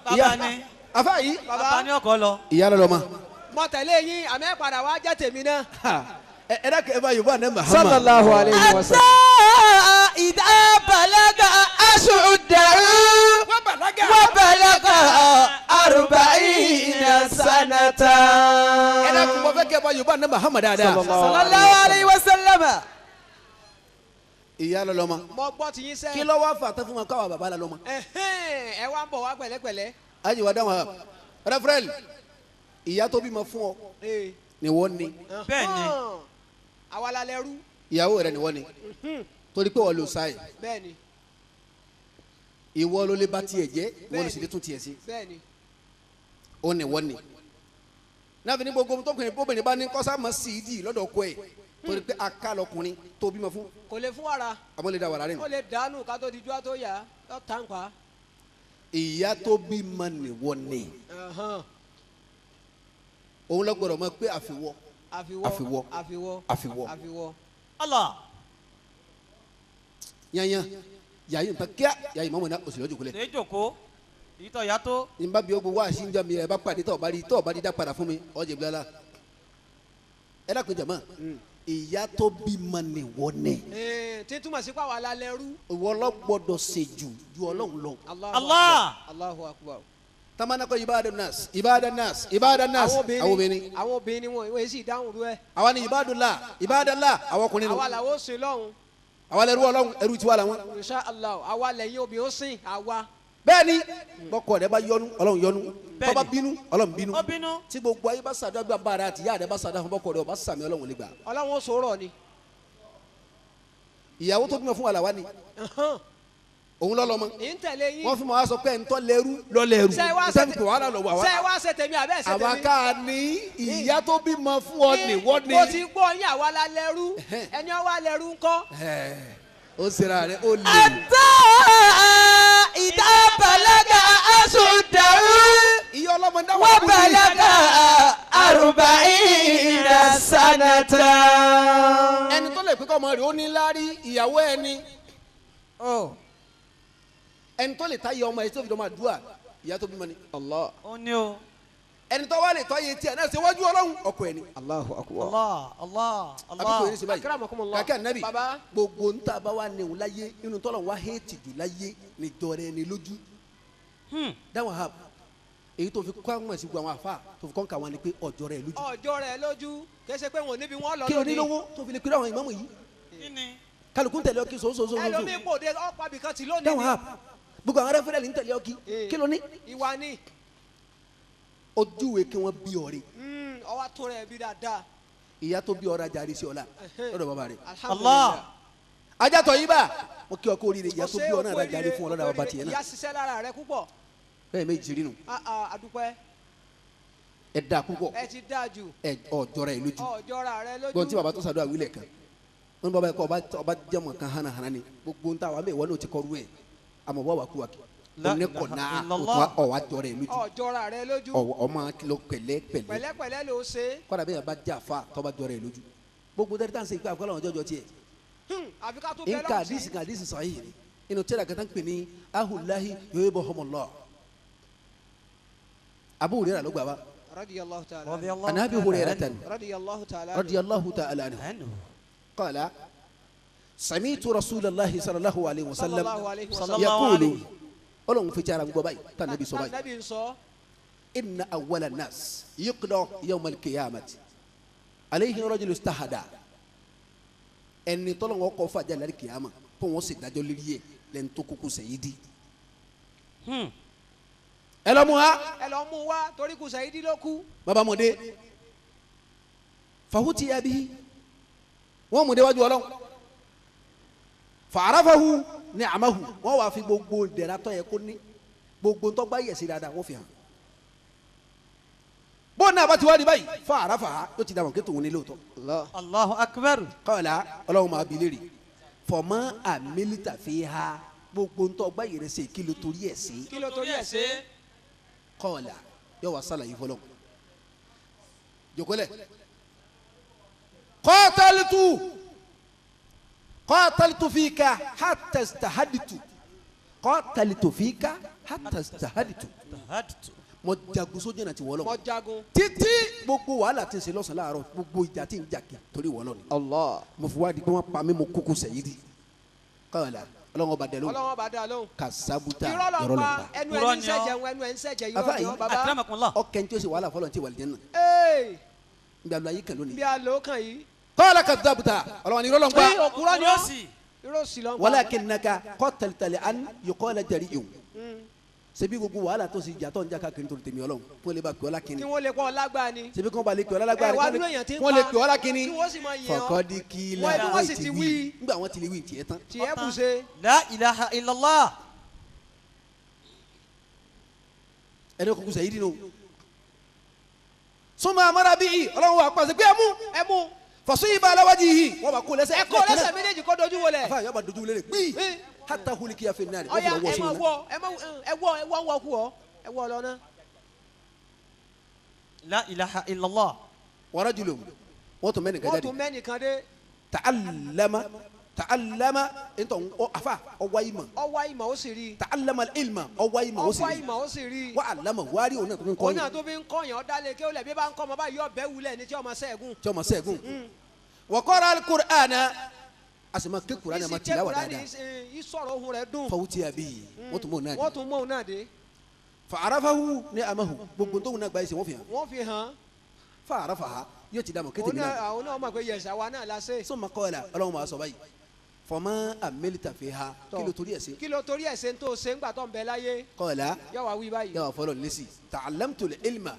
Bàbá ni. Afa yìí. Bàbá ní ọkọ lọ. Ìyá lọ lọ ma. Mo tẹ̀lé yín àmọ́ ẹ padà wá jẹ́ tèmi náà. Ẹ dákẹ́ ẹ bá Yorùbá ní Muhammad. Sallallahu alayhi wa sallam. Hatta idha balaga ashuddahu. Wa balaga. Wa balaga arba'ina sanata. Ẹ dákun mo fẹ́ kẹ́ ẹ bá Yorùbá ní Muhammad dáadáa. Sallallahu alayhi wa sallam. Ìyá lọ lọ ma. Mo gbọ́ ti yín sẹ́. Kí ló wá fà tán fún wa káwa bàbá la lọ ma. Ẹ wá ń bọ̀ wá pẹ̀lẹ́pẹ̀lẹ́. Ayi wa dáhùn ha rẹfúrẹ́lì ìyá tó bímọ fún ọ ni wọ́n ní. Bẹ́ẹ̀ni. Àwa la lẹ́rú. Ìyàwó rẹ ni wọ́n ní. Torí pé wọ́n lò sáyè. Bẹ́ẹ̀ni. Ìwọ ló lè bá tiẹ̀ jẹ́ ìwọ ló sì lè tún tiẹ̀ sí. Bẹ́ẹ̀ni. Ó ní wọ́n ní. Náà fi ní gbogbo tókùnrin bóbìnrin bá ní kọ́sá mọ́ sí ìdí lọ́dọ̀ ọkọ ẹ̀ torí pé aká lọkùnrin tó bímọ fún. Kò lè fún wàrà. Àmọ́ lè da wàrà rẹ̀ nù. Ó lè dànù ká tó di ju àtó yá lọ́ tàn pa. Ìyá tó bímọ nìwọ ni. Òun lọ gbọ́dọ̀ mọ̀ pé àfiwọ́ àfiwọ́ àfiwọ́ àfiwọ́. Allah. Yanyan yàyí nǹkan kíá yàyí mọ́mọ́ náà òsì lọ́jọ́ kulẹ̀. Ṣé jòkó ìtọ̀ ìyá tó. Ní bá bí o gbowó àṣìjọ mi ẹ bá pàdé tọ̀ bá rí tọ̀ bá rí dá padà fún mi ọ̀jẹ̀ bilala. Ẹ dákun jàmá ìyá tó bímọ nìwọ ni. Tí túmọ̀ sí pàwọn alálẹ́rú. Ìwọ lọ gbọ́dọ̀ ṣe jù ju Ọlọ́run lọ. Allah. Allahu akbar. Tamanako ibadun nas ibadun nas ibadun nas. Àwọn obìnrin. Àwọn obìnrin wọn ìwé sì dáhùn rú ẹ. Àwa ni ibadullah ibadallah àwọn ọkùnrin nù. Àwa làwọn ó sìn lọ́hùn. Àwa lẹ́rú Ọlọ́run ẹrú tiwa làwọn. Insha Allah àwa lẹ́yìn obìnrin ó sìn àwa. Bẹ́ẹ̀ni bọ́kọ rẹ bá yọnu Ọlọ́run yọnu bọ́ bá bínú Ọlọ́run bínú. Ó bínú. Tí gbogbo ayé bá sàdúrà bí bàbá rẹ àti ìyá rẹ bá sàdúrà fún bọ́kọ rẹ ọba sàmì Ọlọ́run lè gbà. Ọlọ́run ó sọ̀rọ̀ ni. Ìyàwó tó bímọ fún wa làwa ni. Òun lọ́lọ́ mọ́. Wọ́n fún mi wá sọ pé ntọ́ lẹ́rú lọ́lẹ́rú. Ṣé wá ṣe tèmi àbẹ́ ṣe tèmi. Àwa ká ní ìyá tó bímọ fún ọ ní wọ́n ní. Mo ti gbọ́ yín àwa la lẹ́rú ẹni ọwọ́ lẹ́rú ńkọ́. Ó ṣera rẹ̀ ó lè. Hatta idha balaga ashuddahu. Ìyá ọlọ́mọ náà wà balaga arba'ina sanata. Ẹni tó lè pé kọ́ ọmọ rẹ̀ ó ní láárí ìyàwó ẹni. Ẹni tó lè ta iye ọmọ ẹ tó fi dọ́ máa dúà ìyá tó bímọ ni. Allah. Ó ní o. Ẹni tó wá lè tọ́ iye tiẹ̀ náà ṣe wájú Ọlọ́run ọkọ ẹni. Allahu akbar. Allah Allah Allah. Àbíkú yẹn ṣe báyìí. Akramakumullah. Kàkẹ́ ànábì. Baba. Gbogbo ń ta bá wà níhun láyé inú tọ́lọ̀ wá héètì jù láyé ní jọrẹ ni lójú. Dáwọn ha èyí tó fi kọ́ àwọn ẹ̀sìn gbogbo àwọn àfa tó fi kọ́ ń kà wọn ni pé ọjọ́ rẹ̀ lójú. Ọjọ́ rẹ̀ lójú kì í ṣe pé wọn ò níbi wọn lọ lónìí. Kí ló ní lówó tó fi lè pèrè àwọn ìmáàmù yìí. Kí ni? Kálukú ń tẹ̀lé ọkì sòsòsòsò. Ẹlòmíì kò dé ọ̀pá bìkan ti lónìí. Dáwọn ha gbogbo àwọn rẹ́fẹ́rẹ́lì ń tẹ̀lé ọkì kí ló ní. Ìwà ni. Ojúwe kí wọ́n bí ọ̀rẹ́. Ọwọ́ tó rẹ̀ bí dáadáa. Ìyá tó bí ọ̀rẹ́ ajáre sí ọ̀la lọ́dọ̀ bàbá rẹ̀. Allah. Ajátọ̀ yìí bá mo kí ọ kó oríire ìyá tó bí ọ̀rẹ́ ajáre fún ọlọ́dọ̀ bàbá tiẹ̀ náà. Ìyá ṣiṣẹ́ lára rẹ púpọ̀. Bẹ́ẹ̀ méjì rí nu. Adúpẹ́. Ẹ dáa púpọ̀. Ẹ ti dáa jù. Ẹ ọ̀jọ̀ra ẹ lójú. Ọ̀jọ̀ra rẹ lójú. Gbọ́n tí bàbá tó sàdúrà wílẹ̀ kan. Wọ́n ní bàbá yẹ kọ́ ọba jẹ́mọ̀ kan hànà hànà ni gbogbo ń ta wà mí ìwọ náà ti kọ́ rú ẹ̀ àmọ́ wọ́n wà kú wa kí. Oní kọ̀ náà ọ̀wá jọra ẹ lójú. Ọ̀jọ̀ra rẹ lójú. Ọmọ lọ pẹ̀lẹ́ pẹ̀lẹ́. Pẹ̀lẹ́pẹ̀lẹ́ ló ṣe. Kọ́dà bẹ́ẹ̀ bá jẹ́ àfa tọ́ba jọra ẹ lójú. Gbogbo tẹ́lẹ̀ tá à ń ṣe ìpè àkọlọ́ àwọn jọjọ tiẹ̀. Àfi ká tó bẹ́ẹ̀ lọ́wọ́ sí. Nka àdìsí kan àdìsí sọ yìí ni inú tẹ́lẹ̀ kẹta ń pè ní ahùláhi yuhibbuhumullah. Abu Hurairah ló gbà wá. Radiyallahu ta'ala. An Abi Hurairah Radiyallahu ta'ala. Radiyallahu ta'ala anhu. Qala sami'tu Rasulallahi sallallahu alayhi wa sallam yaqulu Ọlọ́run fi cara gbọ́ báyìí tá nàbí sọ báyìí. Inna awwala nas yuqda yawm al-qiyamati alayhi rajulu istahada ẹni tọ́lọ́wọ́ kọ́ fàjà lálẹ́ kìyàmà kó wọ́n sì dájọ́ lérí yẹ lẹ́ni tó kúkú sẹ̀yìdì. Ẹ lọ mú wa. Ẹ lọ mú wa torí kù sẹ̀yìdì ló kú. Bàbá mọ̀dé fahuti yabihi wọ́n mú déwájú Ọlọ́run fàràfàhu ní àmàhù wọ́n wàá fi gbogbo dẹ̀ra tọ́ yẹ kó ní gbogbo tó gbá yẹ̀ sí dáadáa wọ́n fi hàn. Bó náà bá ti wá di báyìí fàràfà yóò ti dàgbọ́n kí tòun ní lóòótọ́. Allahu akbar. Kọ́ọ̀lá Ọlọ́run máa bi léèrè fọmọ àmìlítà fi ha gbogbo ntọ́ gbá yẹrẹ ṣe kí ló torí ẹ̀ ṣe. Kí ló torí ẹ̀ ṣe. Kọ́ọ̀lá yóò wá sàlàyé fọlọ́ jòkólẹ̀ kọ́tàlítù kọ́tàlítù fíkà hàtàstàhádìtù kọ́tàlítù fíkà hàtàstàhádìtù mo jagun sójú náà ti wọlọ. Mo jagun. Títí gbogbo wàhálà tí ń ṣe lọ́sàn-án láàárọ̀ gbogbo ìjà tí ń jà kí torí wọlọ ni. Allah. Mo fi wá di pé wọ́n pa mí mo kúkú sẹ̀yìdì. Kọ́ọ̀lá Ọlọ́run bá dẹ lóhùn. Ọlọ́run bá dẹ lóhùn. Kàsábùtà irọ́ ló irọ́ ló pa pa. Ẹnu ẹ̀ ń sẹ̀jẹ̀ ẹnu ẹ̀ ń sẹ̀jẹ̀ irọ́ ni ọ bàbá. Akramakumullah. Ọkẹ́ ní tí ó ṣe wàhálà fọlọ́n tí wà lìjẹ́ náà. Ee. Nbí alo ayé kan lónìí. Nbí alo kan yìí. Kọ́ọ̀lá kàsábùtà Ọlọ́run ni irọ́ ló ń pa. Òkúrọ́ ni ọ́ irọ́ sì ló ń pa. Walakinnaka qatalta an yuqala jari'un. Ṣebí gbogbo wàhálà tó sì jà tó ń jà káàkiri nítorí tèmi Ọlọ́run kó lè bá pè ọ́ lákìnní. Kí wọ́n lè pọ̀ lágbá ni. Ṣebí kí wọ́n bá lè pè ọ́ lágbá ni. Wọ́n lè pè ọ́ lákìnní. Kí wọ́n sì máa yìn ọ́. Fọkọ́dí kí la wọ́n sì ti wí. Nígbà wọ́n ti lè wí tiẹ̀ tán. Tiẹ̀ bù ṣe. La ilaha illallah. Ẹni kúkú sẹ́yìn dínú. Súnmọ́ amára bí i Ọlọ́run wà pàṣẹ pé ẹ mú. Ẹ mú. Fọ̀sùn yìí bá aláwájú yìí wọ́n bá kó lẹ́sẹ̀. Ẹ kó lẹ́sẹ̀ méjèèjì kó dojú wọlé. Àfa yọba dojú wọlé gbìí. Hata hulikiya fi naari. Ọya ẹ ma wọ ẹ ma ẹ wọ ẹ wọ wọ kú ọ ẹ wọ lọ náà. La ilaha illallah. Wa rajulun wọ́n tún mẹ́nìkan jáde. Wọ́n tún mẹ́nìkan dé. Ta'allama ta'allama ntọ́ ọ afa ọwa ìmọ̀. Ọwa ìmọ̀ ó sì rí. Ta'allama ilma ọwa ìmọ̀ ó sì rí. Ọwa ìmọ̀ ó sì rí. Wa allama wárí òun náà tó fi ń kọ́ yẹn. Òun náà tó fi ń kọ́ yẹn ọ̀dálẹ̀ kí ó lẹ̀ bí bá ń kọ́ ọmọ báyìí ọbẹ̀ wulẹ̀ ní tí ọmọ sẹ́gun. Tí ọmọ sẹ́gun. Wa qara al-Qur'ana asema ke Qur'an ma tilawa dada. Isọ̀rọ̀ ohun rẹ̀ dùn. Fawuti abi wọ́n tún mọ̀ náà dé. Wọ́n tún mọ̀ náà dé. Fa arafahu ní amahu gbogbo tó náà gba ẹsẹ̀ wọ́n fi hàn. Wọ́n fi hàn. Fa arafaha yóò ti dààmú kété mi náà. Àwọn náà mọ̀ pé yẹ̀sà wa náà la ṣe. Sọ́ma kọ́ la Ọlọ́run máa sọ báyìí. Fọmọ amẹ́lítà fi ha kí ló torí ẹ̀ ṣe. Kí ló torí ẹ̀ ṣe tó ṣe ńgbà tó ń bẹ láyé. Kọ́ la yóò wá wí báyìí. Yóò wá fọlọ́ lẹ́sì ta'allamtul ilma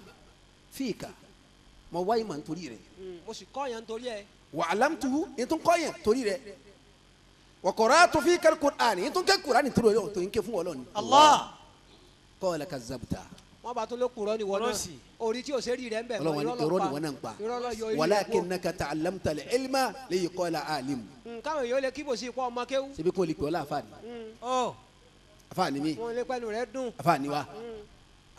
fíkà mo wáyé mà nítorí rẹ̀. Mo sì kọ́ yẹn nítorí ẹ̀. Wa 'allamtuhu ètò ńkọ́ yẹn torí rẹ̀. Wa qara'tu fika al-Qur'an ètò ńkẹ́ Qur'an torí rẹ̀ tó ń ké fún Ọlọ́run. Allah. Qala kazzabta. Wọ́n bá tún ló kúrọ́ ni wọ́n náà orí tí o ṣe rí rẹ̀ ń bẹ̀ mọ́ irọ́ ni wọ́n náà ń pa walakinnaka ta'allamta al-ilma liyuqala alim. Káwọn èèyàn lè kíbò sí ipò ọmọ kéwú. Ṣebí kò lè pè ọ́ láàfáà ni. Àfáà ni mí. Wọ́n lè pẹ́nu rẹ̀ dùn. Àfáà ni wa.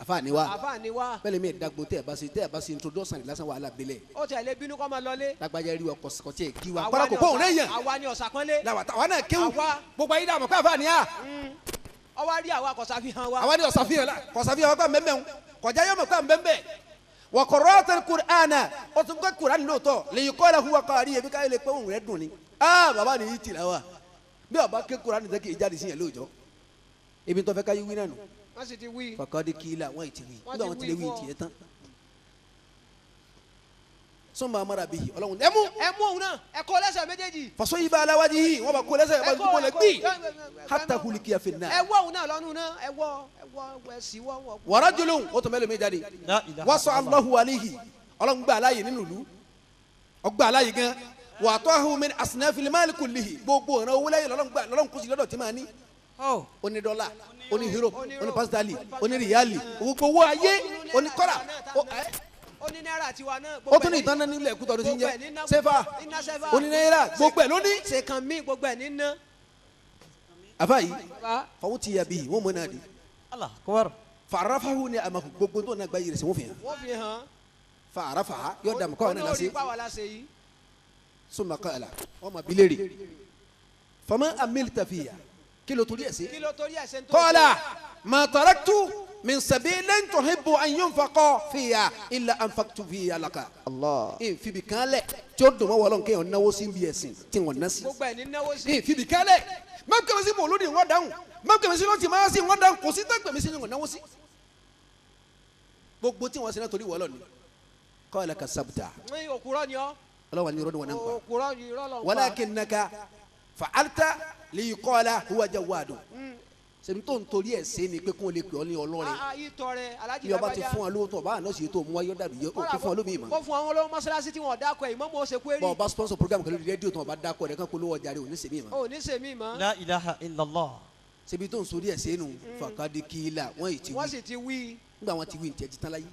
Àfáà ni wa. Àfáà ni wa. Bẹ́ẹ̀ mi dàgbò tẹ́ ẹ̀ bá ṣe tẹ́ ẹ̀ bá ṣe introduction lásán wàhálà bẹ́lẹ̀. Ó tẹ̀ lé bínú kọ́ máa lọlé. Lágbájá rí wa kọ̀sìkọ̀tì ẹ̀ kí wa. Kọ́lá kò pọ̀ òun rẹ̀ yàn. Àwa ni ọ̀sàpọ́nlé. Àwa náà kéwú. Gbogbo ayé dààmú pé àfáà ni a. Ọwọ́ rí àwa kọ̀sàfihàn wa. Àwa ni ọ̀sàfihàn la kọ̀sàfihàn wa gbà mbẹ́mbẹ́ kọjá yọmọ gbà mbẹ́mbẹ́. Wa qara'ta al-Qur'ana o tún kọ́ Qur'an lóòótọ́ liyuqala huwa qari ebi káyọ̀ lè pé òun rẹ̀ dùn ni. Aa bàbá ni yìí tìlà wa bí ọba ké Qur'an tẹ́ kì í jáde sí yẹn lóòjọ́ ibi tó fẹ́ ká yí wí náà nù. Wọ́n sì ti wí. Faqad qila wọ́n ti wí nígbà wọ́n ti lè wí tiẹ̀ tán. Summa amara bihi Ọlọ́run ẹ mú. Ẹ mú òun náà ẹ kó lẹ́sẹ̀ méjèèjì. Fasuyiba ala wajhihi wọ́n bá kó lẹ́sẹ̀ bá dúpọ̀ lẹ́ gbì hatta hulikiya fi nnar. Ẹ wọ́ òun náà lọ́nu náà ẹ wọ́ ẹ wọ́ ẹ sì wọ́ wọ́. Wa rajulun o tún mẹ́lẹ̀ mi jáde wasa Allahu alayhi Ọlọ́run gbà aláyè nínú ìlú ọgbà aláyè gan wa atahu min asnafil mali kullihi gbogbo ọ̀nà owó láyè lọ́lọ́run kùsì lọ́dọ̀ tí máa ní. Ó ní dọ́là ó ní euro ó ní pásítálì ó ní ríálì gbogbo owó ayé ó ní kọ́là ó ní náírà tiwa náà. Ó tún ní ìtàn náà nílẹ̀ kútọ́ ọdún tí ń jẹ́ sẹ́fà ó ní náírà gbogbo ẹ̀ ló ní. Ṣèkàn mí gbogbo ẹ̀ ní ná. Àfa yìí fọwọ́ ti yà bí wọ́n mọ̀ náà di. Fàràfàhù ni àmà gbogbo tó náà gba yìí rẹ̀ sí wọ́n fi hàn. Wọ́n fi hàn. Fàràfà yóò dààmú kọ́ ọ̀nà lásì. Olórí pàwọ́ lásì yìí. Summa qala wọ́n ma bilérì. Fama amilta fiya kí ló torí ẹ̀ sí. Kí ló torí ẹ̀ sí. Qala ma taraktu min sabilin tuhibbu an yunfaqa fiha illa anfaqtu fiha laka. Allah. Ìfibì kan lẹ̀ tí ó dùn mọ́ wọlọ́n kéèyàn náwó sí bí ẹ̀sìn tí wọ́n ná sí. Gbogbo ẹ̀ ní náwó sí. Ìfibì kan lẹ̀ má pèmí sí mòlúdi wọ́n dáhùn má pèmí sí lọ́tì máa sí wọ́n dáhùn kò sí tán pèmí sí ní wọ́n náwó sí. Gbogbo tí wọ́n sin náà torí wọ́lọ́ ni. Qala kasabta. Òkúrọ́ ni ọ́. Ọlọ́wà ni irọ́ ni wọ́n náà ń pa. Òkúrọ́ ni irọ́ ló ń pa. Walakinnaka fa'alta liyuqala huwa jawadu. Sẹ́mi tó ń torí ẹ̀ ṣe ni pé kó o lè pè ọ́ ní ọlọ́rin. Bí ọba ti fún wa lówó tó ọba àná sì tó mú wáyé dàbí yẹ kó fún wa lómi ìmọ̀. Kó fún àwọn olówó mọ́sálásí tí wọ́n dákọ̀ ẹ̀ ìmọ̀mọ́ ṣe kú èrì. Bọ́ọ̀ bá sponsor program kan lórí rédíò tó ọba dákọ̀ rẹ̀ kán kó lówó ọjà rẹ̀ ò ní sèmí mọ́. Ò ní sèmí mọ́. La ilaha illallah. Ṣebí tó ń sori ẹ̀ ṣe nu fàkàdé kíla wọ́n yìí ti wí. Wọ́n sì ti wí. Nígbà wọn ti wí ntẹ̀ ti tán láyé.